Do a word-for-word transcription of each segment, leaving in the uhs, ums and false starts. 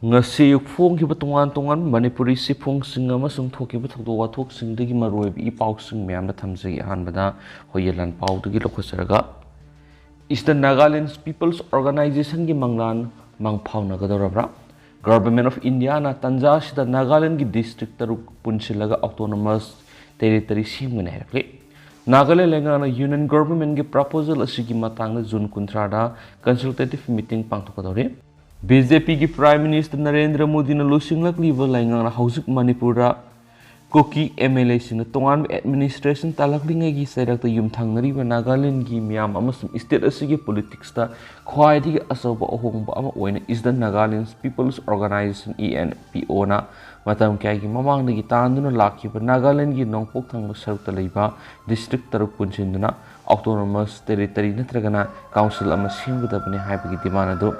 ꯉꯁꯤ ꯑꯌꯨꯛ ꯐꯣꯡꯈꯤꯕ ꯇꯣꯉꯥꯟ ꯇꯣꯉꯥꯟꯕ ꯃꯅꯤꯄꯨꯔꯤ ꯆꯦꯐꯣꯡꯁꯤꯡ ꯑꯃꯁꯨꯡ ꯊꯣꯛꯈꯤꯕ ꯊꯧꯗꯣꯛ ꯋꯥꯊꯣꯛꯁꯤꯡꯗꯒꯤ ꯃꯔꯨꯑꯣꯏꯕ ꯏ ꯄꯥꯎꯁꯤꯡ ꯃꯌꯥꯝꯗ ꯊꯝꯖꯒꯦ꯫ ꯑꯍꯥꯟꯕꯗ ꯍꯣꯌꯦ ꯂꯥꯟꯄꯥꯎꯗꯒꯤ ꯂꯧꯈꯠꯆꯔꯒ, Eastern Nagaland People's Organizationꯒꯤ ꯃꯪꯂꯥꯟ ꯃꯪꯐꯥꯎꯅꯒꯗꯧꯔꯕ꯭ꯔꯥ? Government of Indiaꯅ ꯇꯟꯖꯥ ꯑꯁꯤꯗ ꯅꯥꯒꯥꯂꯦꯟꯒꯤ district ꯇꯔꯨꯛ ꯄꯨꯟꯁꯤꯜꯂꯒ autonomous territory ꯁꯦꯝꯒꯅꯤ ꯍꯥꯏꯔꯛꯂꯤ꯫ ꯅꯥꯒꯥꯂꯦꯟ ꯂꯩꯉꯥꯛꯅ Union Governmentꯀꯤ proposal ꯑꯁꯤꯒꯤ ꯃꯇꯥꯡꯗ ꯖꯨꯟ ꯀꯨꯟꯊ꯭ꯔꯥꯗ consultative meeting ꯄꯥꯡꯊꯣꯛꯀꯗꯧꯔꯤ꯫ BJPꯒꯤ Prime Minister ꯅꯔꯦꯟꯗ꯭ꯔ ꯃꯣꯗꯤꯅ ꯂꯨꯆꯤꯡꯂꯛꯂꯤꯕ ꯂꯩꯉꯥꯛꯅ ꯍꯧꯖꯤꯛ ꯃꯅꯤꯄꯨꯔꯗ ꯀꯨꯀꯤ MLAꯁꯤꯡꯅ ꯇꯣꯉꯥꯟꯕ administration ꯇꯥꯂꯛꯂꯤꯉꯩꯒꯤ ꯆꯩꯔꯛꯇ ꯌꯨꯝꯊꯪꯅꯔꯤꯕ ꯅꯥꯒꯥꯂꯦꯟꯒꯤ ꯃꯤꯌꯥꯝ ꯑꯃꯁꯨꯡ state ꯑꯁꯤꯒꯤ politicsꯇ ꯈ꯭ꯋꯥꯏꯗꯒꯤ ꯑꯆꯧꯕ ꯑꯍꯣꯡꯕ ꯑꯃ ꯑꯣꯏꯅ Eastern Nagaland People's Organization, ENPOꯅ ꯃꯇꯝ ꯀꯌꯥꯒꯤ ꯃꯃꯥꯡꯗꯒꯤ ꯇꯥꯟꯗꯨꯅ ꯂꯥꯛꯈꯤꯕ ꯅꯥꯒꯥꯂꯦꯟꯒꯤ ꯅꯣꯡꯄꯣꯛ ꯊꯪꯕ ꯁꯔꯨꯛꯇ ꯂꯩꯕ district ꯇꯔꯨꯛ ꯄꯨꯟꯁꯤꯟꯗꯨꯅ autonomous territory ꯅꯠꯇ꯭ꯔꯒꯅ council ꯑꯃ ꯁꯦꯝꯒꯗꯕꯅꯤ ꯍꯥꯏꯕꯒꯤ demand ꯑꯗꯨ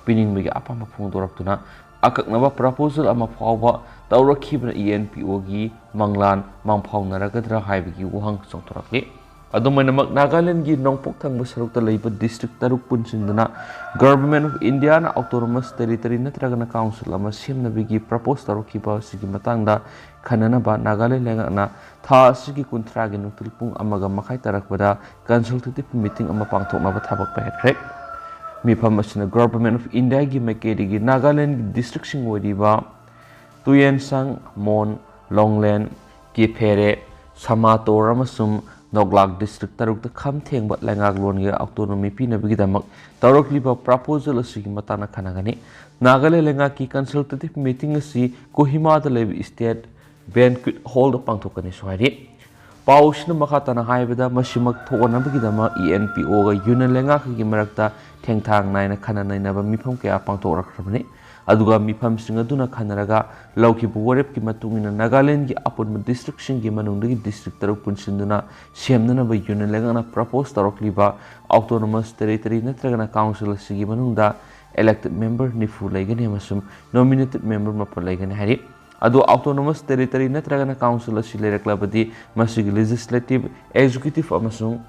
ꯄꯤꯅꯤꯡꯕꯒꯤ ꯑꯄꯥꯝꯕ ꯐꯣꯡꯗꯣꯔꯛꯇꯨꯅ ꯑꯀꯛꯅꯕ proposal ꯑꯃ ꯐꯥꯎꯕ ꯇꯧꯔꯛꯈꯤꯕꯅ ENPOꯒꯤ ꯃꯪꯂꯥꯟ ꯃꯪꯐꯥꯎꯅꯔꯒꯗ꯭ꯔꯥ ꯍꯥꯏꯕꯒꯤ ꯋꯥꯍꯪ ꯆꯣꯡꯊꯣꯔꯛꯂꯤ꯫ ꯑꯗꯨꯝ ꯑꯣꯏꯅꯃꯛ, ꯅꯥꯒꯥꯂꯦꯟꯒꯤ ꯅꯣꯡꯄꯣꯛ ꯊꯪꯕ ꯁꯔꯨꯛꯇ ꯂꯩꯕ district ꯇꯔꯨꯛ ꯄꯨꯟꯁꯤꯟꯗꯨꯅ Government of Indiaꯅ autonomous territory ꯅꯠꯇ꯭ꯔꯒꯅ council ꯑꯃ ꯁꯦꯝꯅꯕꯒꯤ propose ꯇꯧꯔꯛꯈꯤꯕ ꯑꯁꯤꯒꯤ ꯃꯇꯥꯡꯗ ꯈꯟꯅꯅꯕ ꯅꯥꯒꯥꯂꯦꯟ ꯂꯩꯉꯥꯛꯅ ꯊꯥ ꯑꯁꯤꯒꯤ ꯀꯨꯟꯊ꯭ꯔꯥꯒꯤ ꯅꯨꯡꯊꯤꯜ ꯄꯨꯡ ꯑꯃꯒ ꯃꯈꯥꯏ ꯇꯥꯔꯛꯄꯗ consultative meeting ꯑꯃ ꯄꯥꯡꯊꯣꯛꯅꯕ ꯊꯕꯛ ꯄꯥꯏꯈꯠꯈ꯭ꯔꯦ꯫ ꯃꯤꯐꯝ ꯑꯁꯤꯅ Government of Indiaꯒꯤ ꯃꯥꯏꯀꯩꯗꯒꯤ ꯅꯥꯒꯥꯂꯦꯟꯒꯤ districtꯁꯤꯡ ꯑꯣꯏꯔꯤꯕ ꯇꯨꯌꯦꯟꯁꯥꯡ, ꯃꯣꯟ, ꯂꯣꯡꯂꯦꯟ, ꯀꯤꯐꯦꯔꯦ, ꯁꯃꯥꯇꯣꯔ ꯑꯃꯁꯨꯡ ꯅꯣꯛꯂꯥꯛ district ꯇꯔꯨꯛꯇ ꯈꯝ ꯊꯦꯡꯕ ꯂꯩꯉꯥꯛꯂꯣꯟꯒꯤ autonomy ꯄꯤꯅꯕꯒꯤꯗꯃꯛ ꯇꯧꯔꯛꯂꯤꯕ proposal ꯑꯁꯤꯒꯤ ꯃꯇꯥꯡꯗ ꯈꯟꯅꯒꯅꯤ꯫ ꯅꯥꯒꯥꯂꯦꯟ ꯂꯩꯉꯥꯛꯀꯤ consultative meeting ꯑꯁꯤ ꯀꯣꯍꯤꯃꯥꯗ ꯂꯩꯕ State Banquet Hallꯗ ꯄꯥꯡꯊꯣꯛꯀꯅꯤꯁꯨ ꯍꯥꯏꯔꯤ꯫ ꯄꯥꯎꯁꯤꯅ ꯃꯈꯥ ꯇꯥꯅ ꯍꯥꯏꯕꯗ, ꯃꯁꯤꯃꯛ ꯊꯣꯛꯍꯟꯅꯕꯒꯤꯗꯃꯛ ENPOꯒ Union ꯂꯩꯉꯥꯛꯀꯒꯤ ꯃꯔꯛꯇ ꯊꯦꯡꯊꯥꯡ ꯅꯥꯏꯅ ꯈꯟꯅ ꯅꯩꯅꯕ ꯃꯤꯐꯝ ꯀꯌꯥ ꯄꯥꯡꯊꯣꯛꯂꯛꯈ꯭ꯔꯕꯅꯤ꯫ ꯑꯗꯨꯒ ꯃꯤꯐꯝꯁꯤꯡ ꯑꯗꯨꯅ ꯈꯟꯅꯔꯒ ꯂꯧꯈꯤꯕ ꯋꯥꯔꯦꯞꯀꯤ ꯃꯇꯨꯡ ꯏꯟꯅ ꯅꯥꯒꯥꯂꯦꯟꯒꯤ ꯑꯄꯨꯟꯕ districtꯁꯤꯡꯒꯤ ꯃꯅꯨꯡꯗꯒꯤ district ꯇꯔꯨꯛ ꯄꯨꯟꯁꯤꯟꯗꯨꯅ ꯁꯦꯝꯅꯅꯕ Union ꯂꯩꯉꯥꯛꯅ propose ꯇꯧꯔꯛꯂꯤꯕ autonomous territory ꯅꯠꯇ꯭ꯔꯒꯅ council ꯑꯁꯤꯒꯤ ꯃꯅꯨꯡꯗ elected member ꯅꯤꯐꯨ ꯂꯩꯒꯅꯤ ꯑꯃꯁꯨꯡ nominated member ꯃꯥꯄꯜ ꯂꯩꯒꯅꯤ ꯍꯥꯏꯔꯤ꯫ ꯑꯗꯨ autonomous territory ꯅꯠꯇ꯭ꯔꯒꯅ council ꯑꯁꯤ ꯂꯩꯔꯛꯂꯕꯗꯤ ꯃꯁꯤꯒꯤ legislative, executive ꯑꯃꯁꯨꯡ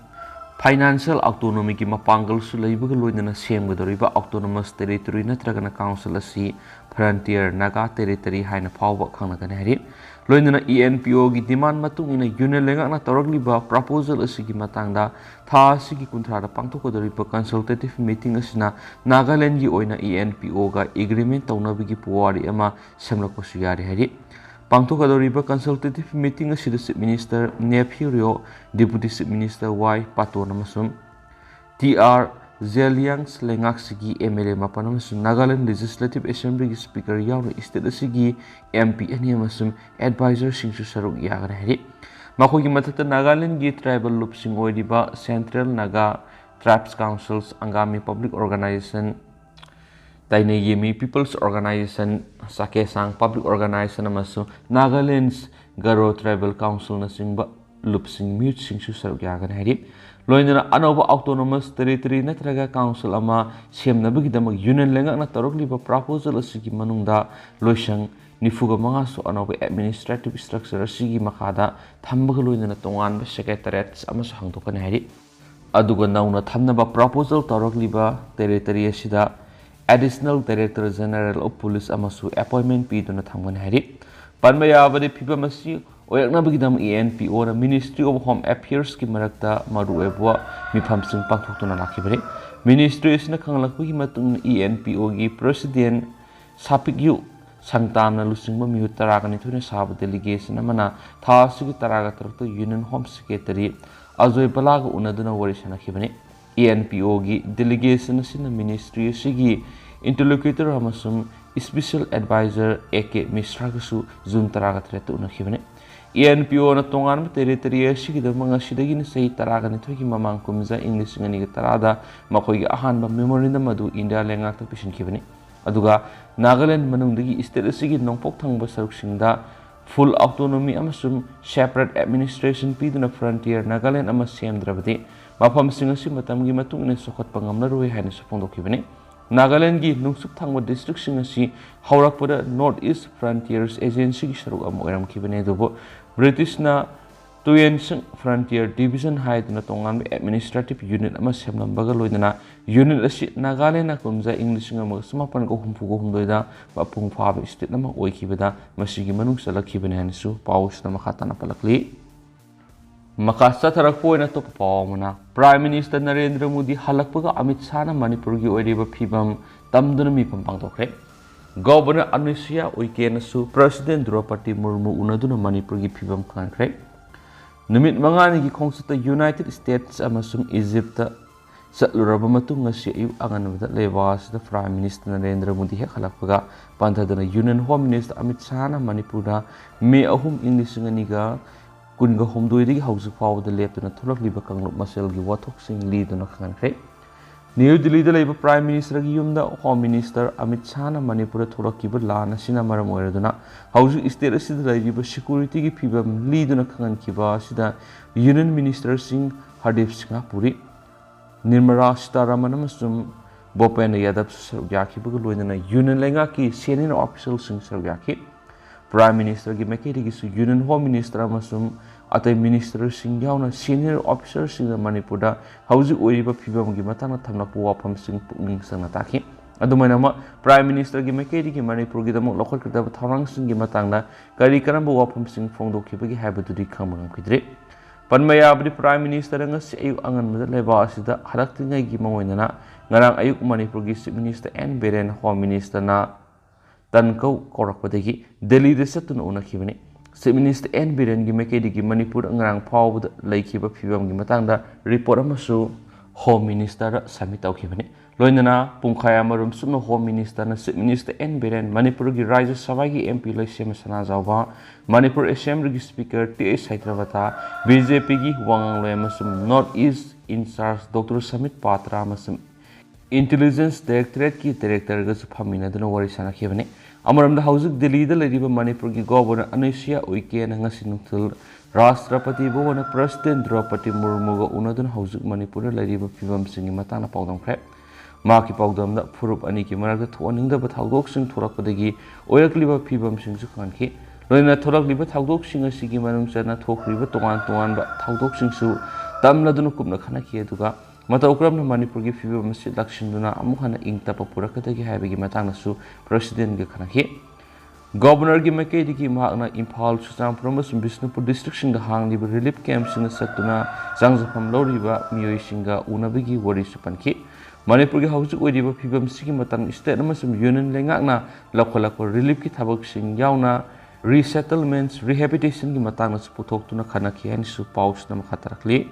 Financial autonomy ꯒꯤ ꯃꯄꯥꯡꯒꯜꯁꯨ ꯂꯩꯕꯒ ꯂꯣꯏꯅꯅ ꯁꯦꯝꯒꯗꯧꯔꯤꯕ autonomous territory ꯅꯠꯇ꯭ꯔꯒꯅ council ꯑꯁꯤ Frontier Naga Territory ꯍꯥꯏꯅ ꯐꯥꯎꯕ ꯈꯪꯅꯒꯅꯤ ꯍꯥꯏꯔꯤ꯫ ꯂꯣꯏꯅꯅ E N P O ꯒꯤ demand ꯃꯇꯨꯡ ꯏꯟꯅ union ꯂꯩꯉꯥꯛꯅ ꯇꯧꯔꯛꯂꯤꯕ proposal ꯑꯁꯤꯒꯤ ꯃꯇꯥꯡꯗ ꯊꯥ ꯑꯁꯤꯒꯤ ꯀꯨꯟꯊ꯭ꯔꯥꯗ ꯄꯥꯡꯊꯣꯛꯀꯗꯧꯔꯤꯕ consultative meeting ꯑꯁꯤꯅ ꯅꯥꯒꯥꯂꯦꯟꯒꯤ ꯑꯣꯏꯅ E N P O ꯒ agreement ꯇꯧꯅꯕꯒꯤ ꯄꯨꯋꯥꯔꯤ ꯑꯃ ꯁꯦꯝꯂꯛꯄꯁꯨ ꯌꯥꯔꯤ ꯍꯥꯏꯔꯤ꯫ ꯄꯥꯡꯊꯣꯛꯀꯗꯧꯔꯤꯕ consultative meeting ꯑꯁꯤꯗ Chief Minister Neiphiu Rio, Deputy Chief Minister Y Patton ꯑꯃꯁꯨꯡ T R Zeliangs ꯂꯩꯉꯥꯛꯁꯤꯒꯤ M L A ꯃꯥꯄꯟ ꯑꯃꯁꯨꯡ Nagaland Legislative Assembly ꯒꯤ Speaker ꯌꯥꯎꯅ state ꯑꯁꯤꯒꯤ M P ꯑꯅꯤ ꯑꯃꯁꯨꯡ advisor ꯁꯤꯡꯁꯨ ꯁꯔꯨꯛ ꯌꯥꯒꯅꯤ ꯍꯥꯏꯔꯤ꯫ ꯃꯈꯣꯏꯒꯤ ꯃꯊꯛꯇ ꯅꯥꯒꯥꯂꯦꯟꯒꯤ tribal ꯂꯨꯞꯁꯤꯡ ꯑꯣꯏꯔꯤꯕ Central Naga Tribes Councils, Angami Public Organization, Tainei Yemi People's Organization, Sakesang Public Organization ꯑꯃꯁꯨꯡ Nagaland's Garo Tribal Councilꯅꯆꯤꯡꯕ ꯂꯨꯞꯁꯤꯡ, ꯃꯤꯍꯨꯠꯁꯤꯡꯁꯨ ꯁꯔꯨꯛ ꯌꯥꯒꯅꯤ ꯍꯥꯏꯔꯤ꯫ ꯂꯣꯏꯅꯅ ꯑꯅꯧꯕ autonomous territory ꯅꯠꯇ꯭ꯔꯒ council ꯑꯃ ꯁꯦꯝꯅꯕꯒꯤꯗꯃꯛ union ꯂꯩꯉꯥꯛꯅ ꯇꯧꯔꯛꯂꯤꯕ proposal ꯑꯁꯤꯒꯤ ꯃꯅꯨꯡꯗ ꯂꯣꯏꯁꯪ ꯅꯤꯐꯨꯒ ꯃꯉꯥꯁꯨ ꯑꯅꯧꯕ administrative structure ꯑꯁꯤꯒꯤ ꯃꯈꯥꯗ ꯊꯝꯕꯒ ꯂꯣꯏꯅꯅ ꯇꯣꯉꯥꯟꯕ secretariats ꯑꯃꯁꯨ ꯍꯥꯡꯗꯣꯛꯀꯅꯤ ꯍꯥꯏꯔꯤ꯫ ꯑꯗꯨꯒ ꯅꯧꯅ ꯊꯝꯅꯕ proposal ꯇꯧꯔꯛꯂꯤꯕ territory ꯑꯁꯤꯗ Additional Director General of Police ꯑꯃꯁꯨ appointment ꯄꯤꯗꯨꯅ ꯊꯝꯒꯅꯤ ꯍꯥꯏꯔꯤ꯫ ꯄꯟꯕ ꯌꯥꯕꯗꯤ, ꯐꯤꯚꯝ ꯑꯁꯤ ꯑꯣꯏꯔꯛꯅꯕꯒꯤꯗꯃꯛ E N P O ꯅ Ministry of Home Affairs ꯀꯤ ꯃꯔꯛꯇ ꯃꯔꯨꯑꯣꯏꯕ ꯃꯤꯐꯝꯁꯤꯡ ꯄꯥꯡꯊꯣꯛꯇꯨꯅ ꯂꯥꯛꯈꯤꯕꯅꯤ꯫ Ministry ꯑꯁꯤꯅ ꯈꯪꯍꯜꯂꯛꯄꯒꯤ ꯃꯇꯨꯡ ꯏꯟꯅ, E N P O ꯒꯤ President Sapikyu Sangtamꯅ ꯂꯨꯆꯤꯡꯕ ꯃꯤꯍꯨꯠ ꯇꯔꯥꯒ ꯅꯤꯊꯣꯏꯅ ꯁꯥꯕ delegation ꯑꯃꯅ ꯊꯥ ꯑꯁꯤꯒꯤ ꯇꯔꯥꯒ ꯇꯔꯨꯛꯇ Union Home Secretary ꯑꯖꯣꯏ ꯕꯂꯥꯒ ꯎꯅꯗꯨꯅ ꯋꯥꯔꯤ ꯁꯥꯅꯈꯤꯕꯅꯤ꯫ E N P O ꯒꯤ delegation ꯑꯁꯤꯅ ministry ꯑꯁꯤꯒꯤ interlocutor ꯑꯃꯁꯨꯡ special advisor A K ꯃꯤꯁ꯭ꯔꯥꯒꯁꯨ June ꯇꯔꯥꯒ ꯇꯔꯦꯠꯇ ꯎꯅꯈꯤꯕꯅꯤ꯫ E N P O ꯅ ꯇꯣꯉꯥꯟꯕ territory ꯑꯁꯤꯒꯤꯗꯃꯛ ꯉꯁꯤꯗꯒꯤꯅ ꯆꯍꯤ ꯇꯔꯥꯒ ꯅꯤꯊꯣꯏꯒꯤ ꯃꯃꯥꯡ ꯀꯨꯝꯖꯥ ꯏꯪ ꯂꯤꯁꯤꯡ ꯑꯅꯤꯒ ꯇꯔꯥꯗ ꯃꯈꯣꯏꯒꯤ ꯑꯍꯥꯟꯕ memorandum ꯑꯗꯨ India ꯂꯩꯉꯥꯛꯇ ꯄꯤꯁꯤꯟꯈꯤꯕꯅꯤ꯫ ꯑꯗꯨꯒ Nagaland ꯃꯅꯨꯡꯗꯒꯤ state ꯑꯁꯤꯒꯤ ꯅꯣꯡꯄꯣꯛ ꯊꯪꯕ ꯁꯔꯨꯛꯁꯤꯡꯗ full autonomy ꯑꯃꯁꯨꯡ separate administration ꯄꯤꯗꯨꯅ Frontier Nagaland ꯑꯃ ꯁꯦꯝꯗ꯭ꯔꯕꯗꯤ ꯃꯐꯝꯁꯤꯡ ꯑꯁꯤ ꯃꯇꯝꯒꯤ ꯃꯇꯨꯡ ꯏꯟꯅ ꯆꯥꯎꯈꯠꯄ ꯉꯝꯂꯔꯣꯏ ꯍꯥꯏꯅꯁꯨ ꯐꯣꯡꯗꯣꯛꯈꯤꯕꯅꯤ꯫ ꯅꯥꯒꯥꯂꯦꯟꯒꯤ ꯅꯣꯡꯆꯨꯞ ꯊꯪꯕ districtꯁꯤꯡ ꯑꯁꯤ ꯍꯧꯔꯛꯄꯗ North East Frontiers Agencyꯒꯤ ꯁꯔꯨꯛ ꯑꯃ ꯑꯣꯏꯔꯝꯈꯤꯕꯅꯤ, ꯑꯗꯨꯕꯨ Britishꯅ ꯇꯨꯌꯦꯟꯁꯤꯡ Frontier Division ꯍꯥꯏꯗꯨꯅ ꯇꯣꯉꯥꯟꯕ administrative unit ꯑꯃ ꯁꯦꯝꯂꯝꯕꯒ ꯂꯣꯏꯅꯅ unit ꯑꯁꯤ ꯅꯥꯒꯥꯂꯦꯟꯗ ꯀꯨꯝꯖꯥ ꯏꯪ ꯂꯤꯁꯤꯡ ꯑꯃꯒ ꯆꯃꯥꯄꯟꯒ ꯍꯨꯝꯐꯨꯒ ꯍꯨꯝꯗꯣꯏꯗ ꯃꯄꯨꯡ ꯐꯥꯕ state ꯑꯃ ꯑꯣꯏꯈꯤꯕꯗ ꯃꯁꯤꯒꯤ ꯃꯅꯨꯡ ꯆꯜꯂꯛꯈꯤꯕꯅꯤ ꯍꯥꯏꯅꯁꯨ ꯄꯥꯎ ꯑꯁꯤꯗ ꯃꯈꯥ ꯇꯥꯅ ꯄꯜꯂꯛꯂꯤ꯫ ꯃꯈꯥ ꯆꯠꯊꯔꯛꯄ ꯑꯣꯏꯅ ꯑꯇꯣꯞꯄ ꯄꯥꯎ ꯑꯃꯅ, Prime Minister ꯅꯔꯦꯟꯗ꯭ꯔ ꯃꯣꯗꯤ ꯍꯜꯂꯛꯄꯒ ꯑꯃꯤꯠ ꯁꯥꯍꯅ ꯃꯅꯤꯄꯨꯔꯒꯤ ꯑꯣꯏꯔꯤꯕ ꯐꯤꯕꯝ ꯇꯝꯗꯨꯅ ꯃꯤꯐꯝ ꯄꯥꯡꯊꯣꯛꯈ꯭ꯔꯦ꯫ Governor ꯑꯅꯨꯁꯨꯏꯌꯥ ꯎꯏꯀꯦꯅꯁꯨ President ꯗ꯭ꯔꯧꯄꯗꯤ ꯃꯨꯔꯃꯨ ꯎꯅꯗꯨꯅ ꯃꯅꯤꯄꯨꯔꯒꯤ ꯐꯤꯕꯝ ꯈꯪꯍꯟꯈ꯭ꯔꯦ꯫ ꯅꯨꯃꯤꯠ ꯃꯉꯥꯅꯤꯒꯤ ꯈꯣꯡꯆꯠꯇ United States ꯑꯃꯁꯨꯡ Egyptꯇ ꯆꯠꯂꯨꯔꯕ ꯃꯇꯨꯡ, ꯉꯁꯤ ꯑꯌꯨꯛ ꯑꯉꯟꯕꯗ ꯂꯩꯕꯥꯛ ꯑꯁꯤꯗ Prime Minister ꯅꯔꯦꯟꯗ꯭ꯔ ꯃꯣꯗꯤ ꯍꯦꯛ ꯍꯜꯂꯛꯄꯒ ꯄꯟꯊꯗꯨꯅ Union Home Minister ꯑꯃꯤꯠ ꯁꯥꯍꯅ ꯃꯅꯤꯄꯨꯔꯗ ꯃꯦ ꯑꯍꯨꯝ ꯏꯪ ꯂꯤꯁꯤꯡ ꯑꯅꯤꯒ ꯀꯨꯟꯒ ꯍꯨꯝꯗꯣꯏꯗꯒꯤ ꯍꯧꯖꯤꯛ ꯐꯥꯎꯕꯗ ꯂꯦꯞꯇꯅ ꯊꯣꯛꯂꯛꯂꯤꯕ ꯀꯥꯡꯂꯨꯞ ꯃꯁꯦꯜꯒꯤ ꯋꯥꯊꯣꯛꯁꯤꯡ ꯂꯤꯗꯨꯅ ꯈꯪꯍꯟꯈ꯭ꯔꯦ꯫ ꯅ꯭ꯌꯨ ꯗꯤꯜꯂꯤꯗ ꯂꯩꯕ Prime Minister ꯒꯤ ꯌꯨꯝꯗ Home Minister ꯑꯃꯤꯠ ꯁꯥꯍꯅ ꯃꯅꯤꯄꯨꯔꯗ ꯊꯣꯛꯂꯛꯈꯤꯕ ꯂꯥꯟ ꯑꯁꯤꯅ ꯃꯔꯝ ꯑꯣꯏꯔꯗꯨꯅ ꯍꯧꯖꯤꯛ state ꯑꯁꯤꯗ ꯂꯩꯔꯤꯕ security ꯒꯤ ꯐꯤꯕꯝ ꯂꯤꯗꯨꯅ ꯈꯪꯍꯟꯈꯤꯕ ꯑꯁꯤꯗ Union Minister ꯁꯤꯡ ꯍꯔꯗꯤꯞ ꯁꯤꯡꯍ ꯄꯨꯔꯤ, ꯅꯤꯔꯃꯂꯥ ꯁꯤꯇꯥꯔꯥꯃꯟ ꯑꯃꯁꯨꯡ ꯚꯨꯄꯦꯟꯗ꯭ꯔ ꯌꯥꯗꯕꯁꯨ ꯁꯔꯨꯛ ꯌꯥꯈꯤꯕꯒ ꯂꯣꯏꯅꯅ Union ꯂꯩꯉꯥꯛꯀꯤ senior official ꯁꯤꯡ ꯁꯔꯨꯛ ꯌꯥꯈꯤ꯫ Prime Minister ꯒꯤ ꯃꯥꯏꯀꯩꯗꯒꯤꯁꯨ Union Home Minister ꯑꯃꯁꯨꯡ ꯑꯇꯩ minister ꯁꯤꯡ ꯌꯥꯎꯅ senior officer ꯁꯤꯡꯅ ꯃꯅꯤꯄꯨꯔꯗ ꯍꯧꯖꯤꯛ ꯑꯣꯏꯔꯤꯕ ꯐꯤꯕꯝꯒꯤ ꯃꯇꯥꯡꯗ ꯊꯝꯂꯛꯄ ꯋꯥꯐꯝꯁꯤꯡ ꯄꯨꯛꯅꯤꯡ ꯆꯪꯅ ꯇꯥꯈꯤ꯫ ꯑꯗꯨꯃꯥꯏꯅꯃꯛ, Prime Minister ꯒꯤ ꯃꯥꯏꯀꯩꯗꯒꯤ ꯃꯅꯤꯄꯨꯔꯒꯤꯗꯃꯛ ꯂꯧꯈꯠꯀꯗꯕ ꯊꯧꯔꯥꯡꯁꯤꯡꯒꯤ ꯃꯇꯥꯡꯗ ꯀꯔꯤ ꯀꯔꯝꯕ ꯋꯥꯐꯝꯁꯤꯡ ꯐꯣꯡꯗꯣꯛꯈꯤꯕꯒꯦ ꯍꯥꯏꯕꯗꯨꯗꯤ ꯈꯪꯕ ꯉꯝꯈꯤꯗ꯭ꯔꯤ꯫ ꯄꯟꯕ ꯌꯥꯕꯗꯤ, Prime Minister ꯉꯁꯤ ꯑꯌꯨꯛ ꯑꯉꯟꯕꯗ ꯂꯩꯕꯥꯛ ꯑꯁꯤꯗ ꯍꯜꯂꯛꯇ꯭ꯔꯤꯉꯩꯒꯤ ꯃꯥꯡꯑꯣꯏꯅꯅ ꯉꯔꯥꯡ ꯑꯌꯨꯛ ꯃꯅꯤꯄꯨꯔꯒꯤ Chief Minister N Biren, Home Minister ꯅ ꯇꯟꯀꯧ ꯀꯧꯔꯛꯄꯗꯒꯤ ꯗꯦꯜꯂꯤꯗ ꯆꯠꯇꯨꯅ ꯎꯅꯈꯤꯕꯅꯤ꯫ Chief Minister ꯑꯦꯟ ꯕꯤꯔꯦꯟꯒꯤ ꯃꯥꯏꯀꯩꯗꯒꯤ ꯃꯅꯤꯄꯨꯔꯗ ꯉꯔꯥꯡ ꯐꯥꯎꯕꯗ ꯂꯩꯈꯤꯕ ꯐꯤꯕꯝꯒꯤ ꯃꯇꯥꯡꯗ report ꯑꯃꯁꯨ Home Minister ꯗ submit ꯇꯧꯈꯤꯕꯅꯤ꯫ ꯂꯣꯏꯅꯅ ꯄꯨꯡꯈꯥꯏ ꯑꯃꯔꯣꯝ ꯆꯨꯞꯅ Home Minister ꯅ Chief Minister ꯑꯦꯟ ꯕꯤꯔꯦꯟ, ꯃꯅꯤꯄꯨꯔꯒꯤ ꯔꯥꯖ꯭ꯌ ꯁꯚꯥꯒꯤ M P Leishemba Sanajaoba, Manipur Assembly ꯒꯤ Speaker T H Satyabrata, B J P ꯒꯤ ꯋꯥ ꯉꯥꯡꯂꯣꯏ ꯑꯃꯁꯨꯡ North East in charge Doctor Sambit Patra ꯑꯃꯁꯨꯡ Intelligence Directorate ꯀꯤ Director ꯒꯁꯨ ꯐꯝꯃꯤꯟꯅꯗꯨꯅ ꯋꯥꯔꯤ ꯁꯥꯅꯈꯤꯕꯅꯤ꯫ ꯑꯃꯔꯣꯝꯗ, ꯍꯧꯖꯤꯛ ꯗꯤꯜꯂꯤꯗ ꯂꯩꯔꯤꯕ ꯃꯅꯤꯄꯨꯔꯒꯤ Governor ꯑꯅꯨꯁꯨꯏꯌꯥ ꯎꯏꯀꯦꯅ ꯉꯁꯤ ꯅꯨꯡꯊꯤꯜ ꯔꯥꯁꯇ꯭ꯔꯄꯇꯤ ꯚꯕꯟꯗ President ꯗ꯭ꯔꯧꯄꯗꯤ ꯃꯨꯔꯃꯨꯒ ꯎꯅꯗꯨꯅ ꯍꯧꯖꯤꯛ ꯃꯅꯤꯄꯨꯔꯗ ꯂꯩꯔꯤꯕ ꯐꯤꯕꯝꯁꯤꯡꯒꯤ ꯃꯇꯥꯡꯗ ꯄꯥꯎꯗꯝꯈ꯭ꯔꯦ꯫ ꯃꯍꯥꯛꯀꯤ ꯄꯥꯎꯗꯝꯗ ꯐꯨꯔꯨꯞ ꯑꯅꯤꯒꯤ ꯃꯔꯛꯇ ꯊꯣꯛꯍꯟꯅꯤꯡꯗꯕ ꯊꯧꯗꯣꯛꯁꯤꯡ ꯊꯣꯛꯂꯛꯄꯗꯒꯤ ꯑꯣꯏꯔꯛꯂꯤꯕ ꯐꯤꯕꯝꯁꯤꯡꯁꯨ ꯈꯪꯍꯟꯈꯤ꯫ ꯂꯣꯏꯅꯅ ꯊꯣꯛꯂꯛꯂꯤꯕ ꯊꯧꯗꯣꯛꯁꯤꯡ ꯑꯁꯤꯒꯤ ꯃꯅꯨꯡ ꯆꯟꯅ ꯊꯣꯛꯈ꯭ꯔꯤꯕ ꯇꯣꯉꯥꯟ ꯇꯣꯉꯥꯟꯕ ꯊꯧꯗꯣꯛꯁꯤꯡꯁꯨ ꯇꯝꯂꯗꯨꯅ ꯀꯨꯞꯅ ꯈꯟꯅꯈꯤ꯫ ꯑꯗꯨꯒ ꯃꯇꯧ ꯀꯔꯝꯅ ꯃꯅꯤꯄꯨꯔꯒꯤ ꯐꯤꯕꯝ ꯑꯁꯤ ꯂꯥꯛꯁꯤꯟꯗꯨꯅ ꯑꯃꯨꯛ ꯍꯟꯅ ꯏꯪ ꯇꯞꯄ ꯄꯨꯔꯛꯀꯗꯒꯦ ꯍꯥꯏꯕꯒꯤ ꯃꯇꯥꯡꯗꯁꯨ ꯄ꯭ꯔꯁꯤꯗꯦꯟꯒ ꯈꯟꯅꯈꯤ꯫ ꯒꯣꯕꯔꯅꯔꯒꯤ ꯃꯥꯏꯀꯩꯗꯒꯤ ꯃꯍꯥꯛꯅ ꯏꯝꯐꯥꯜ, ꯆꯨꯔꯆꯥꯟꯄꯨꯔ ꯑꯃꯁꯨꯡ ꯕꯤꯁꯅꯨꯄꯨꯔ ꯗꯤꯁꯇ꯭ꯔꯤꯛꯁꯤꯡꯗ ꯍꯥꯡꯂꯤꯕ ꯔꯤꯂꯤꯐ ꯀꯦꯝꯞꯁꯤꯡꯗ ꯆꯠꯇꯨꯅ ꯆꯪꯖꯐꯝ ꯂꯧꯔꯤꯕ ꯃꯤꯑꯣꯏꯁꯤꯡꯒ ꯎꯅꯕꯒꯤ ꯋꯥꯔꯤꯁꯨ ꯄꯟꯈꯤ꯫ ꯃꯅꯤꯄꯨꯔꯒꯤ ꯍꯧꯖꯤꯛ ꯑꯣꯏꯔꯤꯕ ꯐꯤꯕꯝꯁꯤꯒꯤ ꯃꯇꯥꯡꯗ ꯁ꯭ꯇꯦꯠ ꯑꯃꯁꯨꯡ ꯌꯨꯅꯤꯌꯟ ꯂꯩꯉꯥꯛꯅ ꯂꯧꯈꯠꯂꯛꯄ ꯔꯤꯂꯤꯐꯀꯤ ꯊꯕꯛꯁꯤꯡ ꯌꯥꯎꯅ ꯔꯤꯁꯦꯇꯜꯃꯦꯟꯠꯁ, ꯔꯤꯍꯦꯕꯤꯇꯦꯁꯟꯒꯤ ꯃꯇꯥꯡꯗꯁꯨ ꯄꯨꯊꯣꯛꯇꯨꯅ ꯈꯟꯅꯈꯤ ꯍꯥꯏꯅꯁꯨ ꯄꯥꯎꯁꯤꯅ ꯃꯈꯥ ꯇꯥꯔꯛꯂꯤ꯫